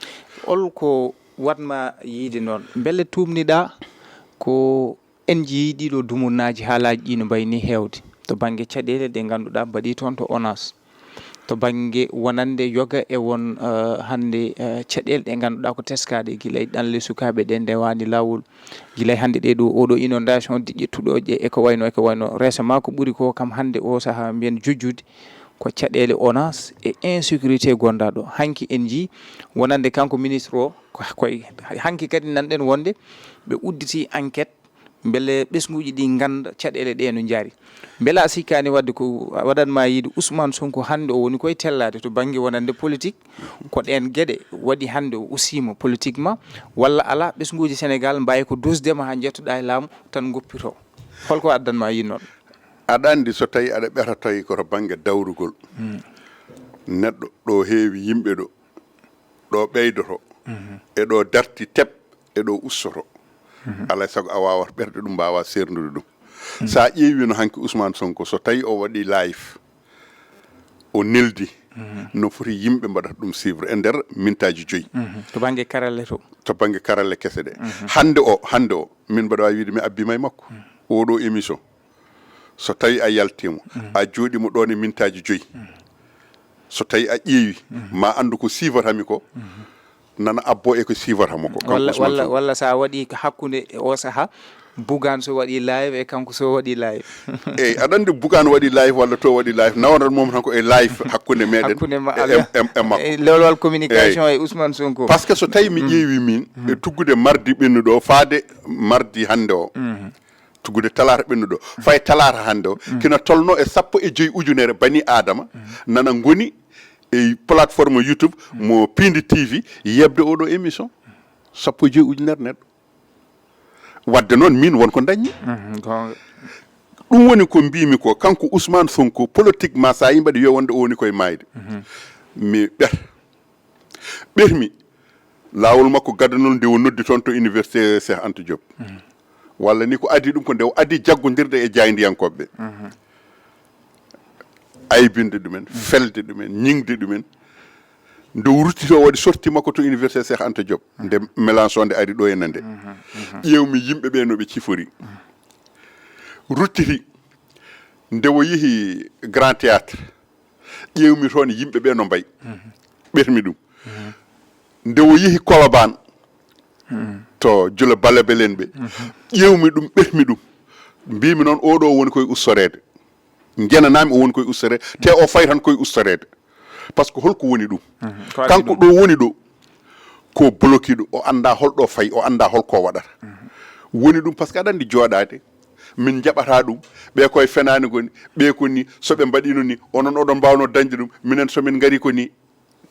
Hol ko waɗma yiide noon? Mbele tuumniɗa ko en njiyii ɗiɗo dumunnaaji haalaaji ɗi no mbayi ni heewde to bannge caɗeele ɗe ngannduɗaa mbaɗi toon to onas, to bannge wonande yoga e won eh, hannde eh, caɗeele ɗe ngannduɗaa ko teskaaɗe gila e ɗanle sukaaɓe ɗe ndewaani laawol, gila e hannde ɗe ɗo oɗo inondation di ƴettuɗo e ko wayno e ko wayno. Récemment ko ɓuri ko kam hannde o sahaa mbiyen jojjude ko caɗeele onas e insécurité gonda ɗo. Hanki en njii wonande kanko ministre o ko koye hanki kadi nanɗen wonde ɓe udditi enquête mbele ɓesnguuji ɗi ngannda caɗeele ɗe no njaari. Mbele a sikkaani waɗde ko waɗatma yiide Ousmane Sonko hannde o woni koye tellaade to bannge wonande politique, ko ɗeen geɗe waɗi hannde o ustiima politiquement, walla alaa ɓesnguuji Sénégal mbaawi ko dusde ma haa njettoɗaa e laamu tan ngoppitoo? Holko addanma yiide noon? Aɗa anndi so tawi aɗa ɓeeta tawi koto bannge dawrugol neɗɗo ɗo heewi yimɓe ɗo ɗo ɓeydoto e ɗo darti tep e ɗo ustoto. Alay sago a waawat ɓerde ɗum mbaawa seerndude ɗum. So a ƴeewi no hanki Ousmane Sonko so tawi o waɗi live o neldi no foti yimɓe mbaɗata ɗum suivre e nder mintaaji joyi. To bannge karalle to. To bannge karalle kese ɗe. Hannde o hannde o min mbaɗa waawi wiide mi abbiima e makko oɗo émission. So tawi a yaltiimo a jooɗiimo ɗoon e mintaaji joyi, so tawi a ƴeewi ma anndu ko siivatami ko nana abbo e ko siivatamo ko. Walla walla walla so a waɗi hakkunde e o saha Bougane so waɗi live e kanko so waɗi live. Eyi aɗa anndi Bougane waɗi live walla to waɗi live nawanan mom tan ko e live hakkunde meɗen. Hakkunde ma e makko e lolwal communication e Ousmane Sonko. Parce que so tawi mi ƴeewi min e tuggude mardi ɓennuɗo faade mardi hannde o tuggude talaata ɓennuɗo fay talaata hannde o kina tolno e sappo e joyi ujunere bani adama nana ngoni e plateforme youtube mo pindi tv yebde oɗo émission sappo e joyi ujunere neɗɗo. Wadde noon min won ko dañmi. Ɗum woni ko mbimi ko kanko Ousmane Sonko politiquement sa yimɓe ɗe yo wonde o woni koye mayde mi ɓer ɓermi laawol makko gadanol nde o noddi toon to université Cheikh Anta Diop walla ni ko adi ɗum ko nde o adi jaggodirde e jaayndiyankooɓe ɓe aybinde ɗumen felde ɗumen ñingde ɗumen nde o ruttiti o waɗi sorti makko to université Cheikh Anta Diop nde Mélenchon nde ari ɗo ene nde ƴeewmi yimɓe ɓe no ɓe cifori ruttiti nde o yehi grand théâtre ƴeewmi toon yimɓe ɓe no mbayi ɓermi ɗum nde o yehi Colobane to jula balabel en ɓe ƴeewmi ɗum ɓermi ɗum mbimi noon oɗo woni koye ustoreede njenanami o woni koye ustoreede te o fay tan koye ustoreede par ce que holko woni ɗum kanko ɗo woni ɗo ko bloqué ɗo o annda holɗo fay o annda holko waɗata woni ɗum par ce que aɗa anndi jooɗaade min njaɓata ɗum ɓe koye fenaani goni ɓe ko ni so ɓe mbaɗino ni onon oɗon mbawno dañde ɗum minen somin ngari ko ni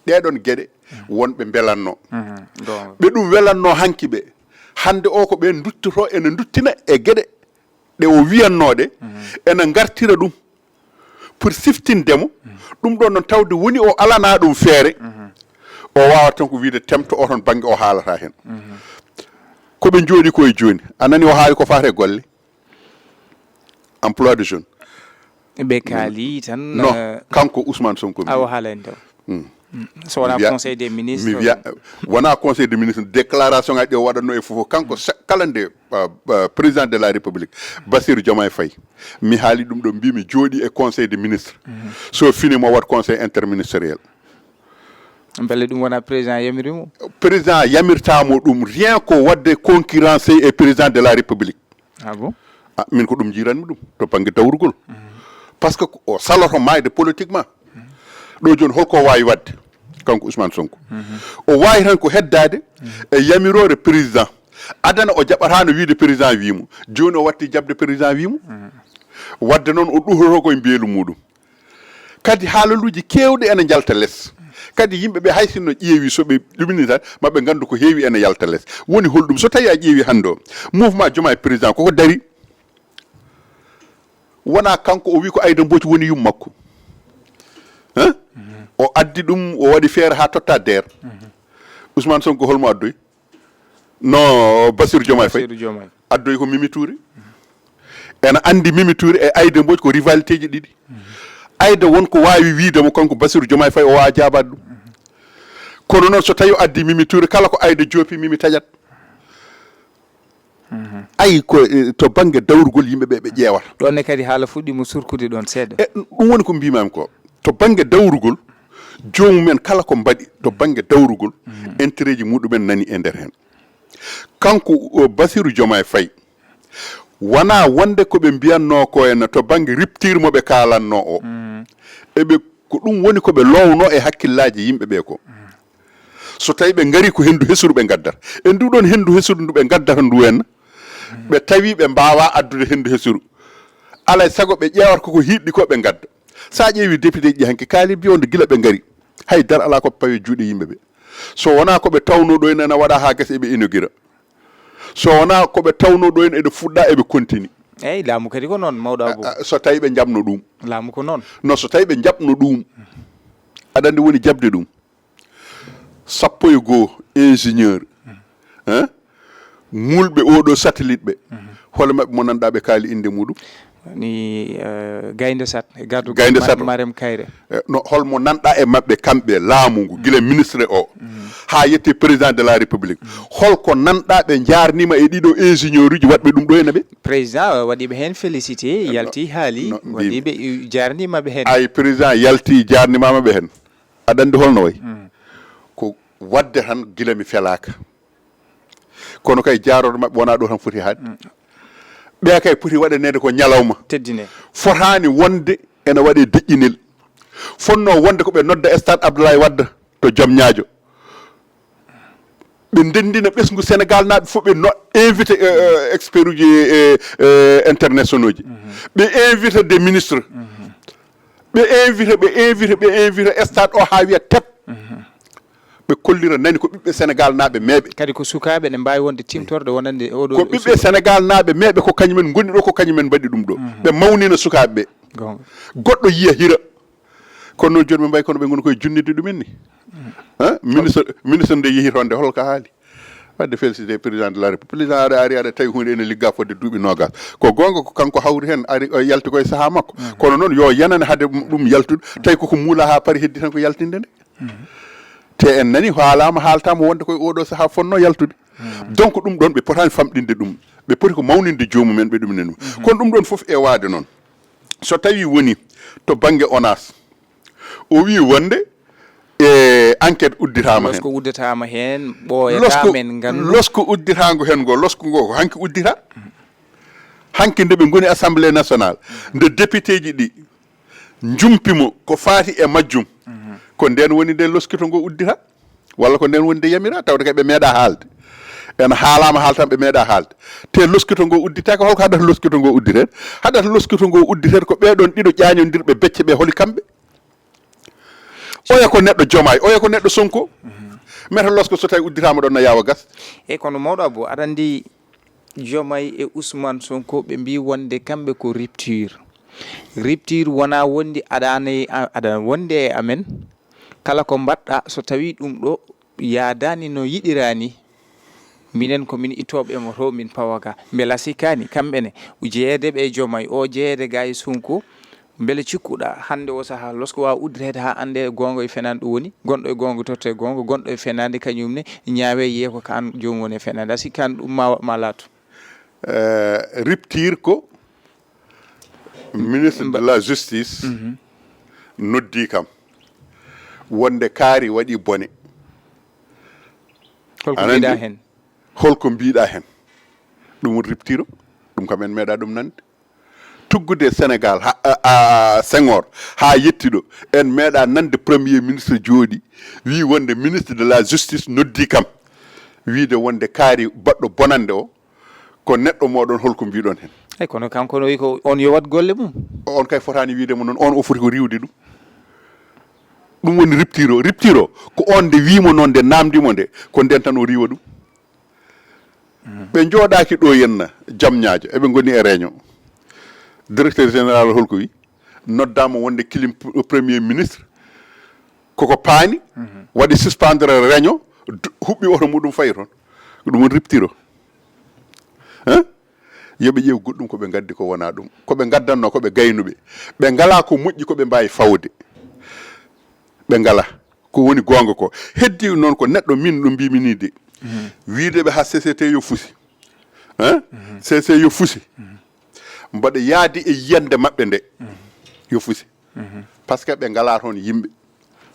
ɗeɗon geɗe wonɓe mbelanno ɓe ɗum welanno hanki ɓe hannde o ko ɓe duttoto ene duttina e geɗe ɗe o wiyannooɗe ene ngartira ɗum pour siftinde mo ɗum ɗon noon tawde woni o alana ɗum feere o waawata tan ko wiide temto o toon bannge o haalata heen ko ɓe njooɗi ko e jooni a nani o haali ko faati e golle emploi de jeune ɓe kaali tan non kanko Ousmane Sonko awa haalani taw so wona conseil des ministres mi wiya wona conseil des ministres déclaration ngaji ɗe o waɗatno e fof kanko kala nde président de la république Bassirou Diomaye Faye mi haali ɗum ɗo mbimi jooɗi e conseil des ministres so fini mo waɗ conseil interministériel beele ɗum wona président yamirimo président yamirtamo ɗum rien ko wadde concurrence e président de la république ah bon ah, min ko ɗum jiranmi ɗum to banggue dawrugol mm. Parce que o saloto mayde politiquement mm. Ɗo joni holko o wawi wadde kanko Ousmane Sonko mm -hmm. O wawi tan ko heddade mm -hmm. E yamirore président adana o jaɓatano wiide président wimo joni o watti jaɓde président wimo mm -hmm. Wadde noon o ɗuhoto koye mbeelu muɗum Kadi haalaluuji keewɗi ene njalta les. Kadi yimɓe ɓe hay sinno ƴeewi so ɓe ɗumini tan ma ɓe nganndu ko heewi ene yalta les. Woni holɗum so tawi a ƴeewi hannde o mouvement Diomaye président koko dari. Wona kanko o wi ko Aïda Mbodj woni yummakko. Hein? O addi ɗum o waɗi feere haa totta deer. Ousmane Sonko holmo addoyi? No, Bassirou Diomaye Faye. Bassirou Diomaye. Addoyi ko Mimi Touré. Ena anndi Mimi Touré e Aïda Mbodj ko rivalité ji ɗiɗi. Aïda won ko waawi wiide mo kanko Bassirou Diomaye Faye o waawa jaabaade ɗum. Kono noon so tawi o addi Mimi Touré, kala ko Aïda joopi Mimi taƴat. Ayi ko, eh, to bannge dawrugol yimɓe ɓe ɓe ƴeewata. Ɗon ne kadi haala fuɗɗiima surkude ɗon seeɗa. E ɗum woni ko mbimami ko. To bannge dawrugol, joomumen kala ko mbaɗi to bannge dawrugol, intérêt ji muɗumen nani e nder heen. Kanko, o, Bassirou Diomaye Faye, wona wonde ko ɓe mbiyatnoo ko en to bannge rupture mo ɓe kaalatnoo o. Eɓe, ko ɗum woni ko ɓe loowno e hakkillaaji yimɓe ɓe ko. So tawi ɓe ngari ko henndu hesuru ɓe ngaddata. E ndu ɗon henndu hesuru ndu ɓe ngaddata ndu en, ɓe tawi ɓe mbaawa addude henndu hesuru. Alay sago ɓe ƴeewata koko hiiɗɗi ko ɓe ngadda. Sa ƴeewi député ji hanki kaali mbiyo nde gila ɓe ngari. Hay dara alaa ko pawi juuɗe yimɓe ɓe. So wonaa ko ɓe tawno ɗo en ena waɗa haa gasa eɓe inaugura. So wonaa ko ɓe tawno ɗo en eɓe fuɗɗa eɓe continue. Eyyi, laamu kadi ko noon, mawɗo Abou. A, a, so tawi ɓe njaɓno ɗum. Laamu ko noon. No, so tawi ɓe njaɓno ɗum. Aɗa anndi woni jaɓde ɗum. Sappo e goo ingénieur. Hein? Ŋulɓe oɗo satellite ɓe. Hol maɓɓe mo nanɗa ɓe kaali innde muɗum? Ni, eh, Gaynde Sat, e gardu Gaynde Ma-, Sat o. Marème Kayre. Eh, no, hol mo nanɗa e maɓɓe kamɓe laamu ngu, gila ministre o, haa yetti président de la République? Hol ko nanɗa ɓe njaarnima e ɗiɗo ingénieur uji waɗɓe ɗum ɗo ena ɓe? Président, eh, waɗi ɓe heen félicité, Eh, no, yalti haali, no, waɗi mbimi. Ɓe, eh, jaarnima ɓe heen. Ay, président yalti jaarnimama ɓe heen. Aɗa anndi holno wayi? Ko wadde tan gila mi felaaka. Kono kay jaarorde maɓɓe wonaa ɗo tan foti haade. Ɓeya kay poti waɗaneede ko ñalawma. Teddine. Fotaani wonde ena waɗe deƴƴinel. Fotnoo wonde ko ɓe nodda stade Abdoulaye Wade to Diamniadio. Ɓe ndenndina ɓesngu Sénégal naaɓe fof, ɓe no invité, euh, euh, expert uji, euh, euh, internationaux ji. Ɓe invité des ministres. Ɓe invité, ɓe invité, ɓe invité stade o haa wiya tep. Ɓe kollira nani ko ɓiɓɓe Sénégal naaɓe meeɓe. Kadi ko sukaaɓe ne mbaawi wonde timtorɗe wonande oɗo Ko ɓiɓɓe suka- Sénégal naaɓe meeɓe, ko kañumen ngoni ɗo, ko kañumen mbaɗi ɗum ɗo. Ɓe mawnina sukaaɓe ɓe. Goonga. Goɗɗo yiya hira. Kono noon jooni ɓe mbayi kono ɓe ngoni koye junnitde ɗumen ni. Hein? Ministre, ministre nde yehi toon nde, holko haali? Wadde félicité président de la République. Président aɗa ari, aɗa tawi huunde ene ligga fodde duuɓi noogas. Ko goonga ko kanko hawri heen, ari o yalti koye sahaa makko. Kono noon yo yanane hade ɗum yaltude, tawi koko muula haa paari, heddi tan ko yaltinde nde. Te en nani haalama, haaltama wonde koye oɗo sahaa fonno yaltude. Donc ɗum ɗon ɓe potani famɗinde ɗum. Ɓe poti ko mawninde joomumen ɓe ɗum nani. Kono ɗum ɗon fof e waade noon. So tawi woni to bannge onas, o wi wonde e enquête udditama heen. Losko udditama heen, ɓooyata Losko, men ngandu. Losko udditango heen ngo, losko ngo ko hanki uddita. Hanki nde ɓe ngoni Assemblée nationale, nde député ji ɗi njumpi mo ko faati e majjum, ko nden woni nde loskito ngo uddita, walla ko nden woni nde yamira, tawde kay ɓe meeɗa haalde. En haalama haaltan ɓe meeɗa haalde. Te loskito ngo udditaka, holko haɗata loskito ngo udditeede? Haɗata loskito ngo udditeede ko ɓeɗon ɗiɗo ƴañodirɓe becce ɓe, holi kamɓe? Oya ko neɗɗo Jomaay, oya ko neɗɗo Sonko. Meta losko so tawi udditama ɗon na yaawa gas. E kono mawɗo Abou, aɗa anndi Jomaay e Ousmane Sonko ɓe mbi wonde kamɓe ko rupture. Rupture wona wondi aɗa ne-, a-, aɗa wonde e amen. Kala ko mbaɗɗa so tawi ɗum ɗo yaadaani no yiɗiraa ni, minen ko min ittooɓe mo to, min pawa ga. Mbela sikkaani kamɓe ne, jeyeede ɓe Jomaay o, jeyeede ga e Sonko, mbele cikkuɗaa hannde o sahaa losko waawa uddireede haa annde goonga e fenaande ɗum woni, gonɗo e goonga totte goonga, gonɗo e fenaande kañum ne ñaawe yiye ko kaan joomum woni e fenaande. A sikkaani ɗum ma, ma laatu? Eh, rupture ko ministre de la justice noddi kam wonde kaari waɗi bone. Holko Aɗa mbiɗa anndi? Heen? Holko mbiɗa heen? Ɗum woni rupture o. Ɗum kam en meeɗa ɗum nande. Tuggude Sénégal ha, a, a, Senghor haa yetti ɗo, en meeɗa nande premier ministre jooɗi wi wonde ministre de la justice noddi kam wiide wonde kaari baɗɗo bonande o ko neɗɗo moɗon, holko mbiɗon heen? Eyi, kono kanko no wi ko on yo waɗ golle mum. On kay fotaani wiide mo noon, on o foti ko riiwde ɗum. Ɗum woni rupture o. Rupture o ko on nde wimo noon, nde namdi mo nde, ko nden tan o riiwa ɗum. Ɓe njooɗaaki ɗo henna, Diamniadio, eɓe ngoni e réunion. Directeur général holko wi? Noddaama wonde kilim p-, premier ministre, koko paani, waɗi suspendre réunion, d-, huɓɓi oto muɗum fayi toon. Ko ɗum woni rupture o. Hein? Yo ɓe ƴeew goɗɗum ko ɓe ngaddi ko wonaa ɗum. Ko ɓe ngaddanno ko ɓe gaynuɓe. Ɓe ngalaa ko moƴƴi ko ɓe mbaawi fawde. Ɓe ngalaa. Ko woni goonga ko. Heddi noon ko neɗɗo min ɗo mbimi ni de. Wiide ɓe haa C C T yo fusi. Hein? C C yo fusi. Mbaɗa yaadi e yiyannde maɓɓe nde. Yo fusi. Parce que ɓe ngalaa toon yimɓe.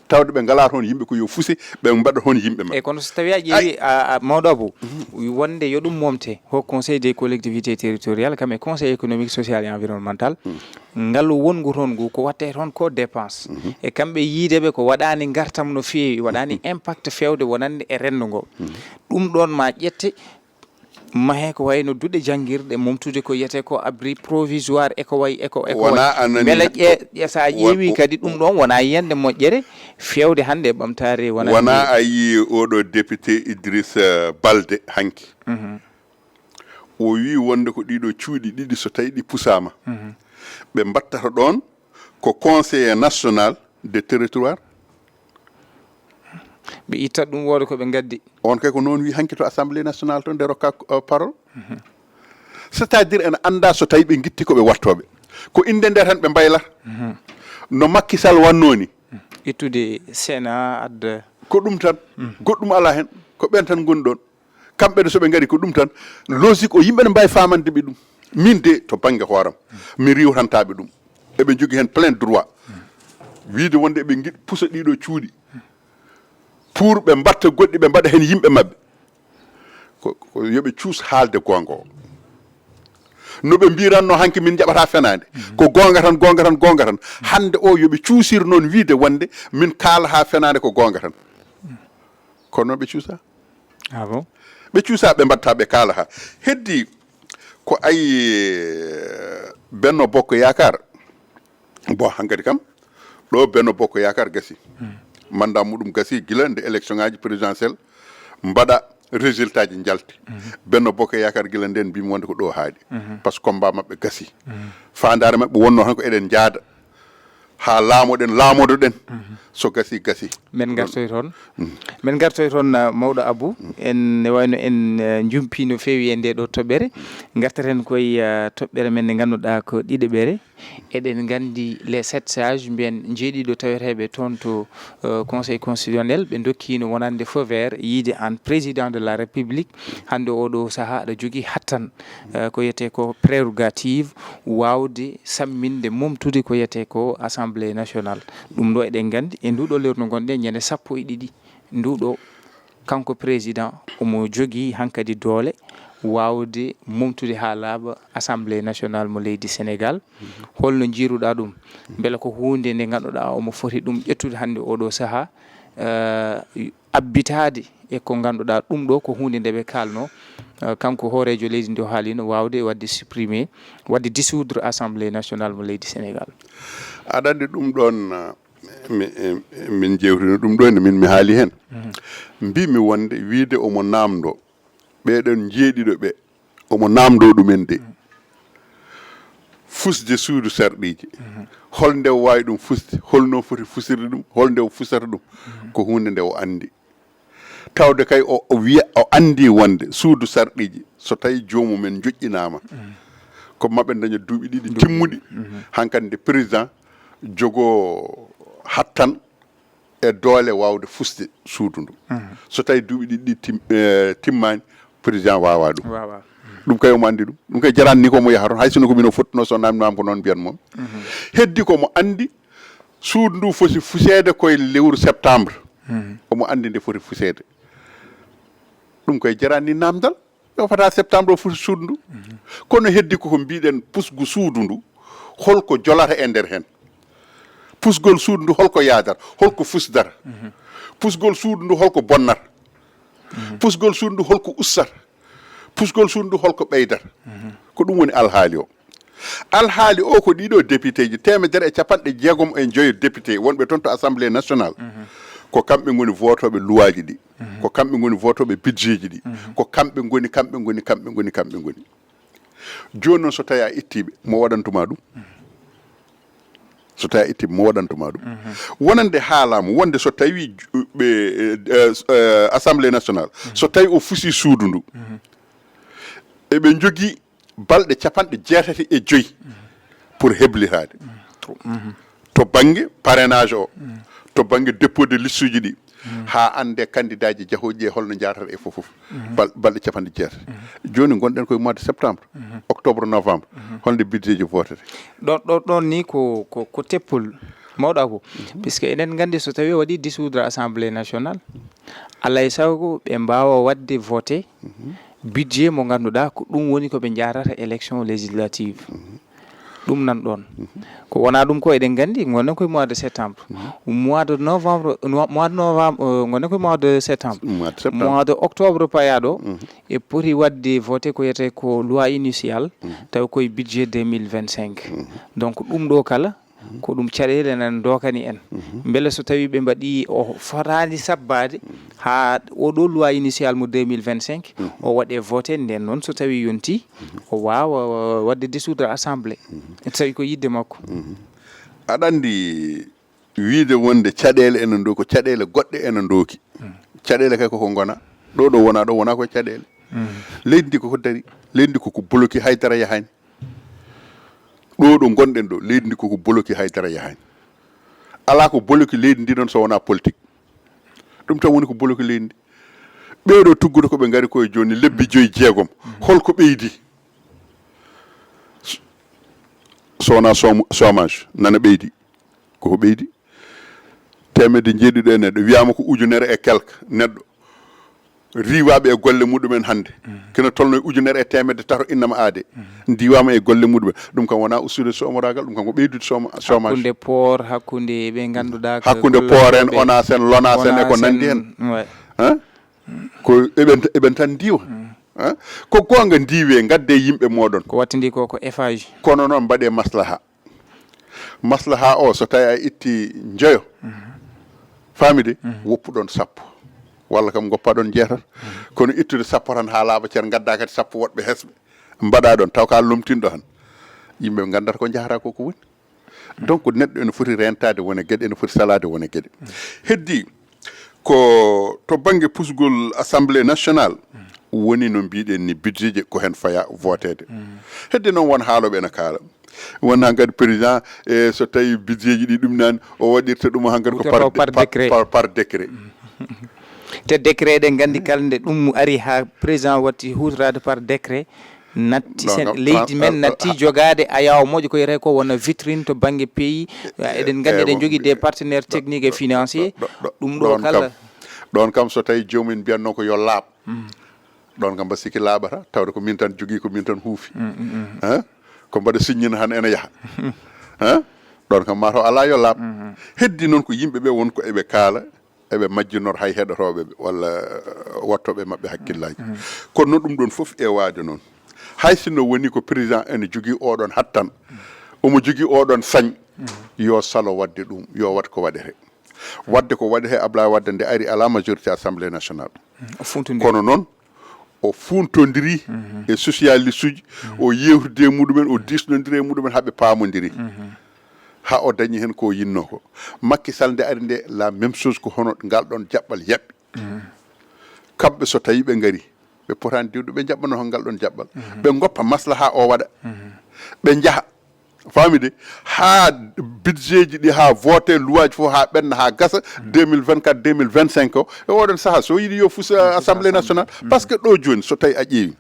Tawde ɓe ngalaa toon yimɓe ko yo fusi, ɓe mbaɗa toon yimɓe maɓɓe. Eyi, kono so tawii a ƴeewi, a, a, mawɗo Abou, wonde yo ɗum momte, Haut Conseil des collectivités territoriales, kam e Conseil économique, social et environnemental, ngalu wonngu toon ngu, ko waɗtee toon ko dépense. E kamɓe yiide ɓe ko waɗaani ngartam no feewi, waɗaani impact feewde wonande e renndo ngo. Ɗum ɗoon ma ƴette, mahee ko wayno duɗe janngirɗe, momtude ko wiyetee ko abri provisoire, e ko wayi, e ko, e ko wayi. Wonaa a nanii. Mbele ƴe-, ƴe-, so a ƴeewi kadi ɗum ɗoon wonaa yiyannde moƴƴere feewde hannde e ɓamtaare wonande. Wonaa a yii oɗo député Idrissa Balde hanki. O wii wonde ko ɗiɗo cuuɗi ɗiɗi so tawi ɗi pusaama, ɓe mbattata ɗoon ko conseiller national de territoire. Ɓe itta ɗum wooda ko ɓe ngaddi. On kay ko noon wi hanki to Assemblée nationale to nde rokka, euh, parole. C'est-à-dire ene annda so tawi ɓe ngitti ko ɓe wattoɓe. Ko innde nde tan ɓe mbaylata. No Macky Sall wanno ni. Ittude Sénat adda. Ko ɗum tan. Goɗɗum ala hen. Ko ɓen tan ngoni ɗon. Kamɓe ne so ɓe ngari ko ɗum tan. Logique o yimɓe ne mbawi famande ɓe ɗum. Min de to bangge hooram. Mi riwtantaɓe ɗum. Eɓe jogii heen plein droit. Wiide wonde eɓe ngiɗi pusa ɗiɗo cuuɗi. Pour ɓe mbatta goɗɗi, ɓe mbaɗa heen yimɓe maɓɓe. Ko, ko yo ɓe cuus haalde goonga o. No ɓe mbiranno hanki min njaɓata fenaande. Ko goonga tan, goonga tan, goonga tan. Hannde o yo ɓe cuusir noon wiide wonde min kaalata fenaande ko goonga tan. Kono noon ɓe cuusa. Ah bon? Ɓe cuusa, ɓe mbatta, ɓe kaala ha. Heddi ko ayi, eh, Benno Bokk Yaakaar. Bon, hankadi kam, ɗo Benno Bokk Yaakaar gasi. Mandat muɗum gasi gila nde élection ngaji présidentielle mbaɗa, résultat ji njalti. Benno Bokk Yaakaar gila nden mbimi wonde ko ɗo haaɗi. Parce que combat maɓɓe gasi. Faandaare maɓɓe wonno tan ko eɗen njaada. Haa laamoɗen, laamodoɗen. So gasi, gasi. Men ngartoy toon. Men ngartoy toon, uh, mawɗo Abou. En ne wayno en, uh, njumpi no feewi e nde ɗo toɓɓere. Ngartaten koye, uh, toɓɓere men nde ngannduɗaa ko ɗiɗaɓere. Eɗen nganndi les sept sages mbiyen jeeɗiɗo taweteeɓe toon to, uh, Conseil constitutionnel, ɓe ndokkiino wonande feu vert yiide aan président de la République. Hannde oɗo sahaa aɗa jogii hattan, uh, ko wiyetee ko prérogative waawde samminde, momtude ko wiyetee ko Assemblée nationale. Ɗum ɗo eɗen nganndi e nduɗo lewru ndu ngonɗen, ñande sappo e ɗiɗi nduɗo, kanko président omo jogii hankadi doole waawde momtude haa laaɓa Assemblée nationale mo leydi Sénégal. Holno njiiruɗaa ɗum? Mbele ko huunde nde ngannduɗaa omo foti ɗum ƴettude hannde oɗo sahaa, eh, abbitaade e ko ngannduɗaa ɗum ɗo ko huunde nde ɓe kaalno, eh, kanko hooreejo leydi ndi o haalino waawde waɗde supprimer, waɗde dissoudre Assemblée nationale mo leydi Sénégal? Aɗa anndi ɗum ɗon, eh, mi, eh, min jewtino ɗum ɗo ene min mi haali heen. Mbimi wonde wiide omo naamndo ɓeɗon jeeɗiɗo ɓe, omo naamndo ɗumen de. Fusde suudu sarɗiiji. Hol nde o waawi ɗum fusde? Holno foti fusirde ɗum? Hol nde o fusata ɗum? Ko huunde nde o anndi. Tawde kay o, o wiya, o anndi wonde suudu sarɗiiji, so tawi joomumen joƴƴinaama, ko maɓe daña duuɓi ɗiɗi timmuɗi. Hankadi nde président jogoo hattan e doole waawde fusde suudu ndu. So tawi duuɓi ɗiɗi ɗi tim-, eh, timmaani, président waawaa ɗum. Waawaa. Ɗum kay omo anndi ɗum. Ɗum kay jaraani ni ko omo yaha toon. Hay sinno ko min o fottuno, so naamnaama ko noon mbiyan mon. Heddi ko mo anndi suudu ndu foti fuseede koye lewru septembre. Omo anndi nde foti fuseede. Ɗum kay jaraani ni naamndal. Yo fata septembre o fusi suudu ndu. Kono heddi koko mbiɗen pusgu suudu ndu, holko jolata e nder heen? Pusgol suudu ndu holko yaadata? Holko fusdata? Pusgol suudu ndu holko bonnata? Pusgol suudu ndu holko ustata? Pusgol suudu ndu holko ɓeydata? Ko ɗum woni alhaali o. Alhaali o ko ɗiɗo député ji, teemedere e capanɗe jeegom e joyo député wonɓe toon to Assemblée nationale. Ko kamɓe ngoni vootooɓe luwaaji ɗi. Ko kamɓe ngoni vootooɓe budget ji ɗi. Ko kamɓe ngoni, kamɓe ngoni, kamɓe ngoni, kamɓe ngoni. Jooni noon so tawi a ittiiɓe, mo waɗantuma ɗum? So tawi a itti, mi waɗantuma ɗum. Wonande haalaama wonde so tawi ju- ɓe eh, eh, assemblée nationale, so tawi o fusi suudu ndu, eɓe njogii balɗe capanɗe jeetati e joyi pour heblitaade to bannge parrainage o, to bannge dépôt de liste uji ɗi, haa annde candidat ji jahooji ɗi e holno njaatata e fof fof. Bal- balɗe capanɗe jeetati. Jooni ngonɗen koye mois de septembre, octobre, novembre. Holnde budget ji votete? Ɗon ɗon ɗon ni ko ko ko teppol mawɗa ko, puisque eɗen nganndi so tawi waɗi dissoudre assemblée nationale, alay sago ɓe mbaawa waɗde voté budget mo ngannduɗaa ko ɗum woni ko ɓe njaarata élection législative. Ɗum nan ɗon. Ko wona ɗum ko eɗen nganndi ngonɗen koye mois de septembre, mois de novembre, no- mois de novembre, euh, ngonɗen koye mois de septembre. Mois de septembre. Mois de octobre payaɗo e poti waɗde voté ko wiyetee ko loi initiale, taw koye budget deux mille vingt-cinq. Donc ɗum ɗo kala ko ɗum caɗeele nan dookani en. Mbele so tawi ɓe mbaɗi o fotaani sabbaade haa oɗo loi initiale mo deux mille vingt-cinq o waɗe voté, nden noon so tawi yonti o waawa waɗde dissoudre assemblée, so tawi ko yidde makko. Aɗa anndi, wiide wonde caɗeele ene ndo ko caɗeele goɗɗe ene ndooki. Caɗeele kay koko ngona. Ɗo ɗo wona ɗo wona koye caɗeele. Leydi ndi koko dari. Leydi ndi koko bloqué, haydara yahaani. Ɗo ɗo ngonɗen ɗo, leydi ndi koko bloqué, haydara yahaani. Alaa ko bloqué leydi ndi ɗon so wona politique. Ɗum tan woni ko bloqué leydi ndi. Ɓeeɗo tuggude ko ɓe ngari koye jooni lebbi joyi jeegom, holko ɓeydi? So wona chôme- chômage nana ɓeydi. Koko ɓeydi. Teemedde jeeɗiɗo e neɗɗo, wiyama ko ujunere e quelque neɗɗo riiwaɓe e golle muɗumen hannde, kino tolno e ujunere e teemedde tato innama aade, ndiwama e golle muɗumen. Ɗum kam wona ustude somoragal, ɗum kam ko ɓeydude soma- chômage. Hakkunde port, hakkunde ɓe ngannduɗaa ko- Hakkunde port en, ONAS en, LONASE en e ko nanndi en. Hein? Ko eɓen eɓen tan ndiwa. Hein? Ko goonga, ndiwe, ngadde yimɓe moɗon. Ko wattindi ko ko F A J. Kono noon mbaɗe maslaha. Maslaha o, so tawi a itti njoyo, famide, woppuɗon sappo, walla kam goppaɗon jeetati. Kono ittude sappo tan haa laaɓa cer, ngadda kadi sappo woɗɓe hesɓe, mbaɗa ɗon, taw ka lomtinɗo tan, yimɓe ngandata ko njahata ko ko woni. Donc neɗɗo ene foti rentade wone geɗe, ene foti salade wone geɗe. Heddi ko to bannge pusgol Assemblée nationale woni, no mbiɗen ni, budget je ko hen faya voteede. Hedde noon, won haaloɓe ene kaala, won hankadi président, e so tawi budget ji ɗi ɗum nani, o waɗirta ɗum hankadi ko par, par décret, par, par décret. Te décret, eɗen nganndi kala nde ɗum ari ha président watti hutorade par décret, natti leydi men natti jogaade ayaawo moƴƴo ko wiyetee ko wona vitrine to bannge pays. Eɗen nganndi eɗen njogii des partenaires techniques et financiers. Ɗum ɗo kala, ɗon kam so tawi joomum en mbiyatno ko yo laaɓ, ɗon kam mba sikki laaɓata, tawde ko min tan jogii, ko min tan huufi. Hein? Ko mbaɗa siññina tan ene yaha. Hein? Ɗon kam mataw alaa yo laaɓ. Heddi noon ko yimɓe ɓe won ko eɓe kaala, eɓe majjinor hay heɗotooɓe ɓe walla, eh, waɗtooɓe maɓɓe hakkillaaji. Kono noon ɗum ɗon fof ewaade noon, hay sinno woni ko président ene jogii oɗon hattan, omo jogii oɗon sañ, yo salo waɗde ɗum, yo waɗ ko waɗete. Waɗde ko waɗete, Ablaye Wade nde ari alaa majorité Assemblée nationale. Kono noon o fuuntondiri e socialiste uji, o yewtidi e muɗumen, o diisnondiri e muɗumen, haa ɓe paamondiri. Haa o dañi heen ko o yinnoo ko. Macky Sall nde ari nde, la même chose, ko hono ngal ɗon jaɓɓal yaɓɓi. Kamɓe so tawi ɓe ngari, ɓe potaani diwde, ɓe njaɓɓanoo heen ngal ɗon jaɓɓal. Ɓe ngoppa maslaha o waɗa. Ɓe njaha. Faamide, haa budget ji ɗi, haa vote loi ji fof, haa ɓenna, haa gasa deux mille vingt-quatre, deux mille vingt-cinq o, e oɗon sahaa, so yiɗi yo fuus, euh, Assemblée nationale. Parce que ɗo jooni, so tawi a ƴeewi,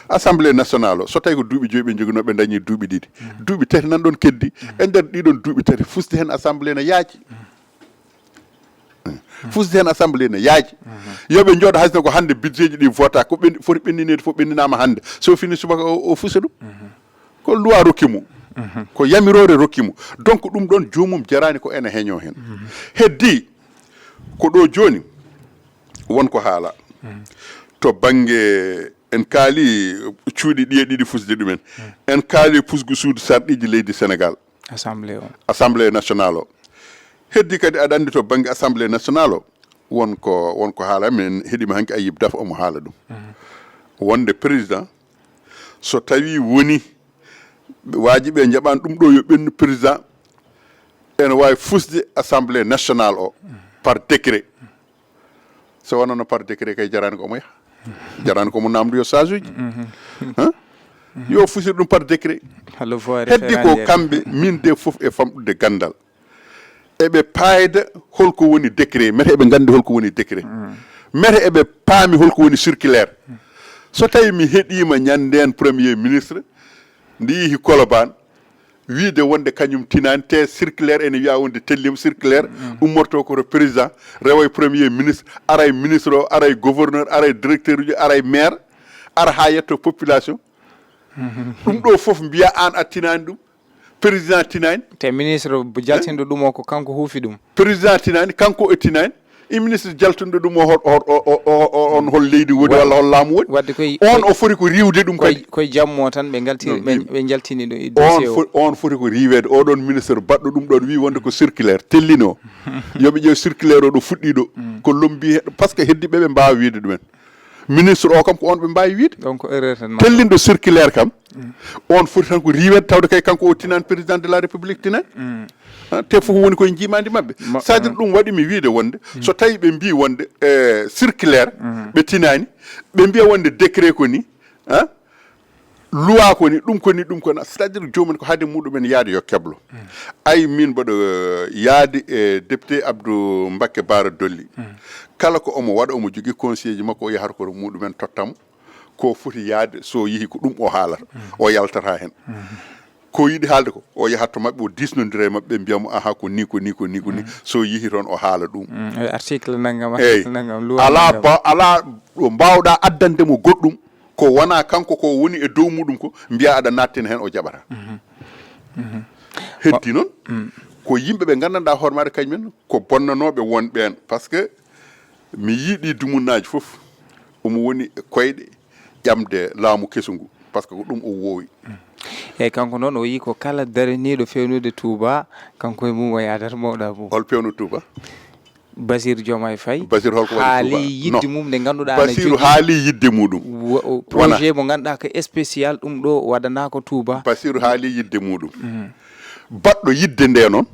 Assemblée nationale o, so tawi ko duuɓi joyi ɓe njoginoo, ɓe dañi duuɓi ɗiɗi. Duuɓi tati nan ɗon keddi. E nder ɗiɗon duuɓi tati, fuusde heen Assemblée ne yaaji. Fuusde heen Assemblée ne yaaji. Yo ɓe njooɗo, hay so ko hannde budget ji ɗi vota, ko ɓen-, foti ɓennineede fof ɓenninaama hannde. So fini subaka o, o fuusa ɗum. Ko loi rokki mo. Ko yamiroore rokki mo. Donc ɗum ɗon joomum jaraani ko ene heñoo heen. Heddi ko ɗo jooni won ko haala. To bannge, en kaali cuuɗi ɗiye ɗiɗi fusde ɗumen. En kaali pusgu suudu sarɗiiji leydi Sénégal. Assemblée o. Assemblée nationale o. Heddi kadi aɗa anndi to bannge Assemblée nationale o, won ko, won ko haala, min heɗima hanki Ayib Daf omo haala ɗum. Wonde président, so tawi woni waaji ɓe njaɓan ɗum ɗo yo ɓennu président, ene waawi fusde assemblée nationale o par décret. So wonano par décret kay, jarani ko omo yaha, jarani ko omo namdoyo sage uji. Hein? Yo fusir ɗum par décret. Heddi ko kamɓe, min de fof e famɗude gandal, eɓe paayda holko woni décret, mete eɓe nganndi holko woni décret, mete eɓe paami holko woni circulaire. So tawi mi heɗima ñanden premier ministre ndi yihi Colobane, wiide wonde kañum tinani, te circulaire ene wiya wonde tellima, circulaire ummorto ko to président, rewa e premier ministre, ara e ministre o, ara e gouverneur, ara e directeur uji, ara e maire, ara ha yetto population. Ɗum ɗo fof mbiya an a tinani ɗum, président tinani. Te ministre jaltinɗo ɗum o ko kanko huufi ɗum. Président tinani, kanko o tinani. E ministre jaltinɗo ɗum o, hol- hol- o- o- o- o- on hol leydi woni walla hol laamu woni? Wadde koye on o foti ko riiwde ɗum kadi. Koye jammo tan ɓe ngaltiri, ɓe jaltini ɗo e on dossier o. Fo- on foti ko riiweede. Oɗon ministre baɗɗo ɗum ɗon wi wonde ko circulaire tellino. Yoɓe ƴeew circulaire o ɗo fuɗɗi ɗo, ko lombi he- par ce que heddiɓe ɓe mbaawa wiide ɗumen. Ministre o kam ko on ɓe mbaawi wiide. Donc erreur tan ma. Tellinɗo circulaire kam, on foti tan ko riiweede, tawde kay kanko o tinani, président de la république tinani. Ah, te fof woni koye njiimaandi maɓɓe. C'est-à-dire ɗum waɗi mi wiide wonde, so tawi ɓe mbi wonde e circulaire ɓe tinani, ɓe mbiya wonde décret ko ni, ah, loi ko ni, ɗum ko ni, ɗum ko na, c'est-à-dire joomum ko haade muɗumen yaade yo keblo. Ay, min mboɗo eh, yaadi e député Abdou Mbakke Bara Dolly. Kala ko omo waɗa, omo jogii conseiller ji makko, o yahata koto muɗumen tottamo ko foti yaade. So yehi ko ɗum o haalata, o yaltata hen. Ko yiɗi haalde ko, o yahat to maɓɓe, o diisnondira e maɓɓe, ɓe mbiya mo aha ko ni, ko ni, ko ni, ko ni. So yehi toon o haala ɗum. Article nanngam, article nanngam, loi nanngam. Ala ba- ala ɗo mbawɗa addande mo goɗɗum ko wona kanko ko woni e dow muɗum ko, mbiya aɗa nattina hen, o jaɓata. Heddi noon ko yimɓe ɓe nganndanɗa hoore maɗa kañumen ko bonnanooɓe won ɓeen, par ce que mi yiɗi dumunnaaji fof omo woni e koyɗe ƴamde laamu kesu ngu, par ce que ko ɗum o woowi. Eyyi, kanko noon o yii ko kala daraniiɗo fewnude Touba, kanko e mum o yaadata mawɗa mum. Hol pewno Touba? Basir Diomaye Faye. Basir holko waɗi haali Touba? Yidde mum nde ngannduɗaa ana Basiru jogii haali yidde muɗum. Wo- o projet mo ngannduɗaa ko spécial, ɗum ɗo waɗanaa ko Touba. Basiru haali yidde muɗum. Baɗɗo yidde nde noon,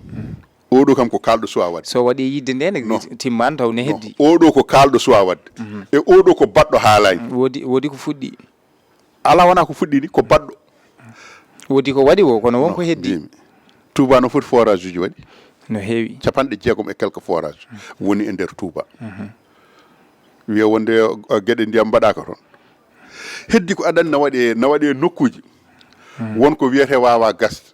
oɗo kam ko kalɗo suwa waɗde. So waɗi yidde nde ne timman taw ne heddi. Oɗo ko kalɗo suwa waɗde. E oɗo ko baɗɗo haalani. Woodi, woodi ko fuɗɗi. Ala wona ko fuɗɗi ni, ko baɗɗo. Woodi ko waɗi wo, kono won ko heddi. Mbimi. Touba no foti forage uji waɗi? No heewi. Capanɗe jeegom e quelque forage woni e nder Touba. Wiya wonde uh, geɗe ndiyam mbaɗaka toon. Heddi ko aɗan na waɗe, na waɗe nokkuji. Won ko wiyete wawa gasde.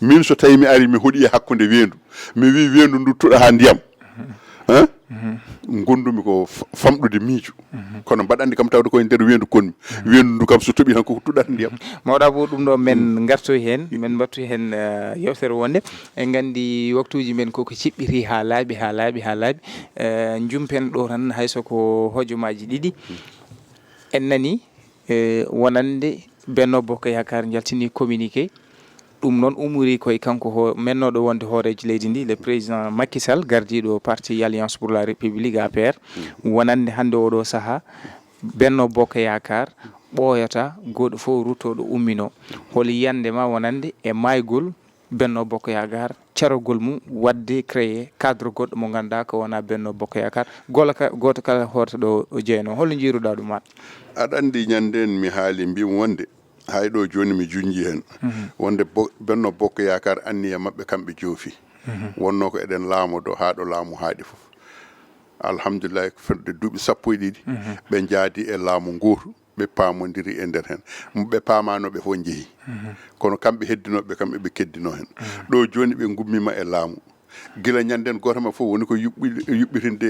Min so tawi mi ari mi hoɗi e hakkude weendu, mi wi weendu ndu tuɗa ha ndiyam. Hein? Gondumi ko f- famɗude miijo. Kono mbaɗa anndi kam tawde koye nder weendu konmi. Weendu ndu kam so toɓi tan koko tuɗata ndiyam. Mawɗa bo ɗum ɗo men ngartoy heen, men mbattoy heen eh, yewtere wonde. En nganndi waktuuji men koko ciɓɓiti ha laaɓi, ha laaɓi, ha laaɓi. Eh, jumpen ɗo tan hayso ko hojomaaji ɗiɗi. En nani eh, wonande Benno Bokk Yaakaar njaltini communiqué. Ɗum noon umori koye kanko ho- mennooɗo wonde hooreejo leydi ndi, le président Macky Sall, gardiiɗo parti Alliance pour la République, A P R. Wonande hannde oɗo sahaa, Benno Bokk Yaakaar ɓooyata, gooto fof rutto ɗo umminoo. Hol yiyannde ma wonande e maaygol Benno Bokk Yaakaar, carogol mum waɗde créé cadre goɗɗo mo ngannduɗaa ko wona Benno Bokk Yaakaar, gola ka- gooto kala hoota ɗo o jeynoo? Hol njiiruɗaa ɗum an? Aɗa anndi ñande en mi haali mbimi wonde, hay ɗo jooni mi junnji heen, wonde bo- Benno Bokk Yaakaar anniya maɓɓe kamɓe joofi. Wonno ko eɗen laamodo haa ɗo laamu haaɗi fof. Alhamdulillahi, fedde duuɓi sappo e ɗiɗi, ɓe njaadi e laamu ngootu, ɓe paamondiri e nder heen. Mo ɓe paamaano ɓe fof njehi. Kono kamɓe heddinooɓe kam eɓe keddinoo heen. Ɗo jooni ɓe ngummima e laamu. Gila ñanden gooto maɓɓe fof woni ko yuɓɓi- yuɓɓitinde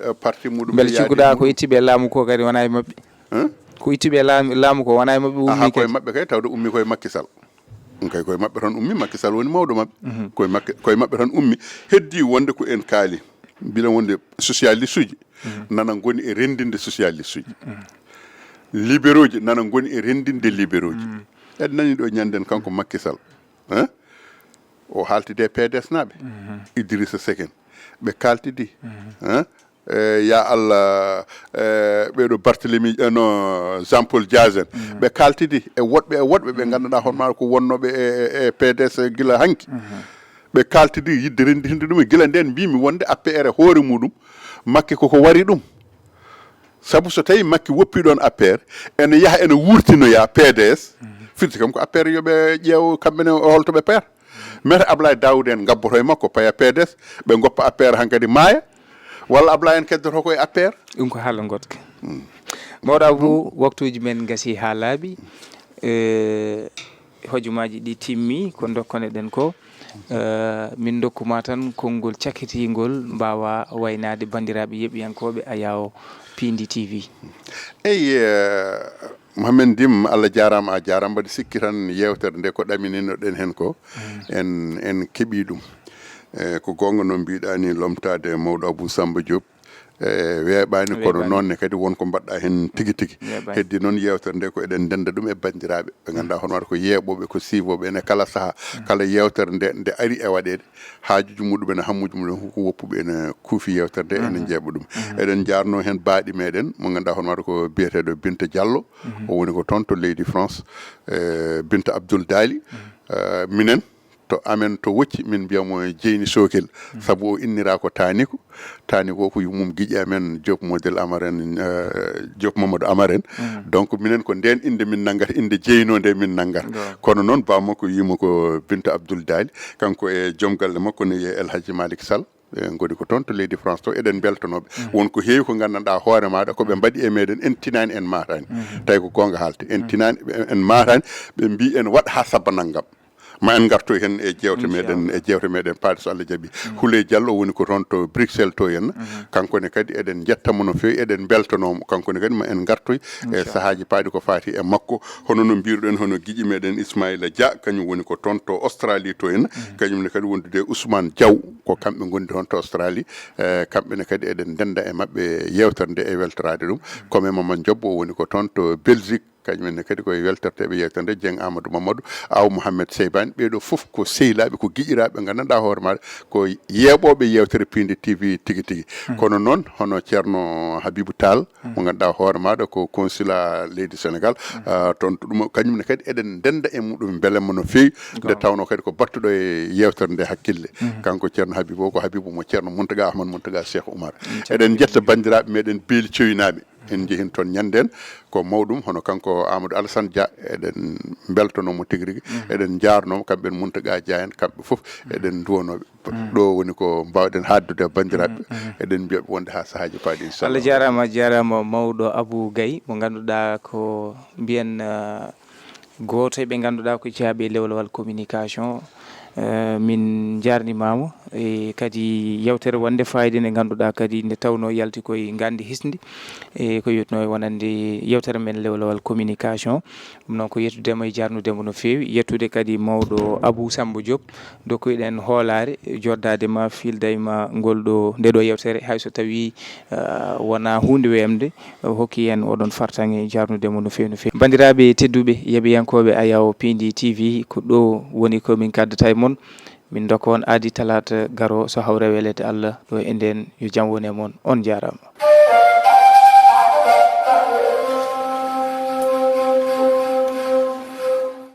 eh, parti muɗum. Mbele ɓe yaadi cikkuɗaa ko muɗum. Ittiɓe laamu ko kadi wona e maɓɓe? Hein? Ko ittiɓe laamu, laamu ko wona e maɓɓe, ummi aha, koye kadi? Maɓɓe kay tawde ummi koye Macky Sall. Ɗum kay koye maɓɓe tan ummi, Macky Sall woni mawɗo maɓɓe. Koye maɓɓe, koye maɓɓe tan ummi. Heddi wonde ko en kaali. Mbila wonde socialiste uji nana ngoni e renndinde socialiste uji. Libéraux ji nana ngoni e renndinde libéraux ji. Eɗen nani ɗo ñanden kanko Macky Sall. Hein? O haaltide e P D S naaɓe. Idrissa Seck en. Ɓe kaltidi. Hein? Eh, ya Allah, eh, ɓeɗo Barthélemy, eh, no Jean Paul Diaz en. Ɓe kaltidi e woɗɓe e woɗɓe ɓe ngannduɗaa hono maɗa ko wonnooɓe e, e, e P D S gila hanki. Ɓe kaltidi yidde rennditinde ɗum e gila ndeen mbimi wonde A P R e hoore muɗum, Makki koko wari ɗum. Sabu so tawi Makki woppi ɗoon A P R, ene yaha ene wurtinoya P D S, firti kam ko A P R yo ɓe ƴeew kamɓe ne holto ɓe payata. Maître Ablaye Daouda en ngabboto e makko paya P D S, ɓe ngoppa A P R hankadi maaya, walla Ablaye en keddoto ko e A P R. Ɗum ko haala ngoɗka. Mawɗo Abou, waktuuji men ngasi haa laaɓi. Eh, hojomaaji ɗi timmi, ko ndokkon eɗen ko. Eh, min ndokkuma tan konngol cakkitingol mbaawa waynaade banndiraaɓe yeɓiyankooɓe Ayaw Pindi T V. Eyi, eh, Mohamed Ndim, Allah jaaraama, a jaaraama. Mbaɗi sikki tan yeewtere nde ko ɗamininoɗen heen ko, en, en keɓii ɗum. Eh, ko goonga no mbiɗa ni, lomtaade mawɗo Abou Samba Diop. E weeɓaani, kono weeɓaani. Noon ne kadi won ko mbaɗɗa heen tigi tigi. Weeɓaani. Heddi noon yeewtere nde ko eɗen ndennda ɗum e banndiraaɓe ɓe ngannduɗaa hono waɗa ko yeeɓooɓe, ko siiwooɓe ene kala sahaa, kala yeewtere nde, nde ari e waɗeede, haajuuji muɗum en, hammuuji muɗum en, ko woppuɓe ene kuufi yeewtere nde, ene njeeɓa ɗum. Eɗen njaarnoo heen baaɗi meɗen mo ngannduɗaa hono waɗa ko biyeteeɗo Binta Diallo, o woni ko toon to leydi France, e Binta Abdoul Daly, e minen, to amen to Wocci, min mbiya mo Jeyni Sokil, sabu o innira ko Taaniku. Taaniku o ko yummum giƴi amen, Diop Model Amar en, eh, Diop Mamadou Amar en. Donc, minen ko ndeen innde min nanngata, innde Jeyno nde min nanngata. Kono noon, bammakko wiima ko Binta Abdoul Daly, kanko e joom galle makko ne wiyee El Hadji Malick Sall. Ɓe ngoni ko toon to leydi France to, eɗen mbeltanooɓe. Won ko heewi ko nganndanɗaa hoore maaɗa ko ɓe mbaɗi e meɗen, en tinaani, en maataani. Tawi ko goonga haalte, en tinaani, en maataani, ɓe mbii en waɗ haa sabba nanngam. Ma en ngartoy heen e jeewte meɗen, e jeewte meɗen paaɗe so Allah jaɓi. Houleye Diallo woni ko toon to Bruxelles to henna. Kanko ne kadi eɗen njetta mo no feewi, eɗen mbeltanoo mo. Kanko ne kadi ma en ngartoy e sahaaji paaɗi ko faati e makko. Hono no mbiruɗen, hono giƴi meɗen Ismaïla Dia, kañum woni ko toon to Australie to henna. Kañum ne kadi wondude e Ousmane Diaw, ko kamɓe ngondi toon to Australie. E kamɓe ne kadi eɗen ndennda e maɓɓe yeewtere nde e weltoraade ɗum. Kome Mamadou Diop o woni ko toon to Belgique. Kañum en ne kadi ko e weltorteeɓe yeewtere nde, Dieng Amadou Mamadou, Aw Mohamed Seybani, ɓee ɗoo fof ko sehilaaɓe, ko giƴiraaɓe, nganndanɗaa hoore maaɗa ko yeeɓooɓe yeewtere Piindi T V tigi tigi. Kono noon, hono Ceerno Habibou Tall, mo ngannduɗaa hoore maaɗa ko consulat leydi Sénégal, ah, toon to ɗum, kañum ne kadi eɗen ndennda e muɗum, mbelema no feewi, nde tawnoo kadi ko battuɗo e yeewtere nde hakkille. Kanko Ceerno Habibou o ko Habibou mo Ceerno Mountaga Ahmad Mountaga Cheikh Oumar. Eɗen njetta banndiraaɓe meɗen Beeli Cowinaaɓe. En njehin toon ñanndeen, ko mawɗum, hono kanko Amadou Alassane Dia, eɗen mbeltanoo mo tigi rigi, eɗen njaarnoo mo, kamɓe en Mountaga Dia en, kamɓe fof eɗen nduwanoo ɓe. Ɗo woni ko mbaawɗen haaldude e banndiraaɓe, eɗen mbiya ɓe wonde haa sahaaji paaɗi, inchallah. Allah jaaraama, jaaraama mawɗo Abou Gaye, mo ngannduɗaa ko mbiyen, ah, gooto e ɓe ngannduɗaa ko jeeyaɓe e lewlewal communication. Eh, min njaarnimaama e kadi yeewtere wonde fayida nde ngannduɗaa kadi nde tawnoo yalti koye nganndi hisndi, e ko yotnoo e wonande yeewtere men lewlewal communication. Ɗum noon ko yettude mo e jaarnude mo no feewi, yettude kadi mawɗo Abou Samba Diop, dokkoyɗen hoolaare, joddaade ma, fiilda e ma ngol ɗo, nde ɗo yeewtere, hay so tawii, ah, wonaa huunde weemde, o hokki en oɗon fartaŋŋe, jaarnude mo no feewi, no feewi. Banndiraaɓe tedduɓe, yeɓiyankooɓe Ayaw Piindi T V, ko ɗo woni ko min kaddata e mon. Min ndokka on aadi talaata garo, so hawre weleede Allah, ɗo e ndeen, yo jam won e mon. On njaaraama.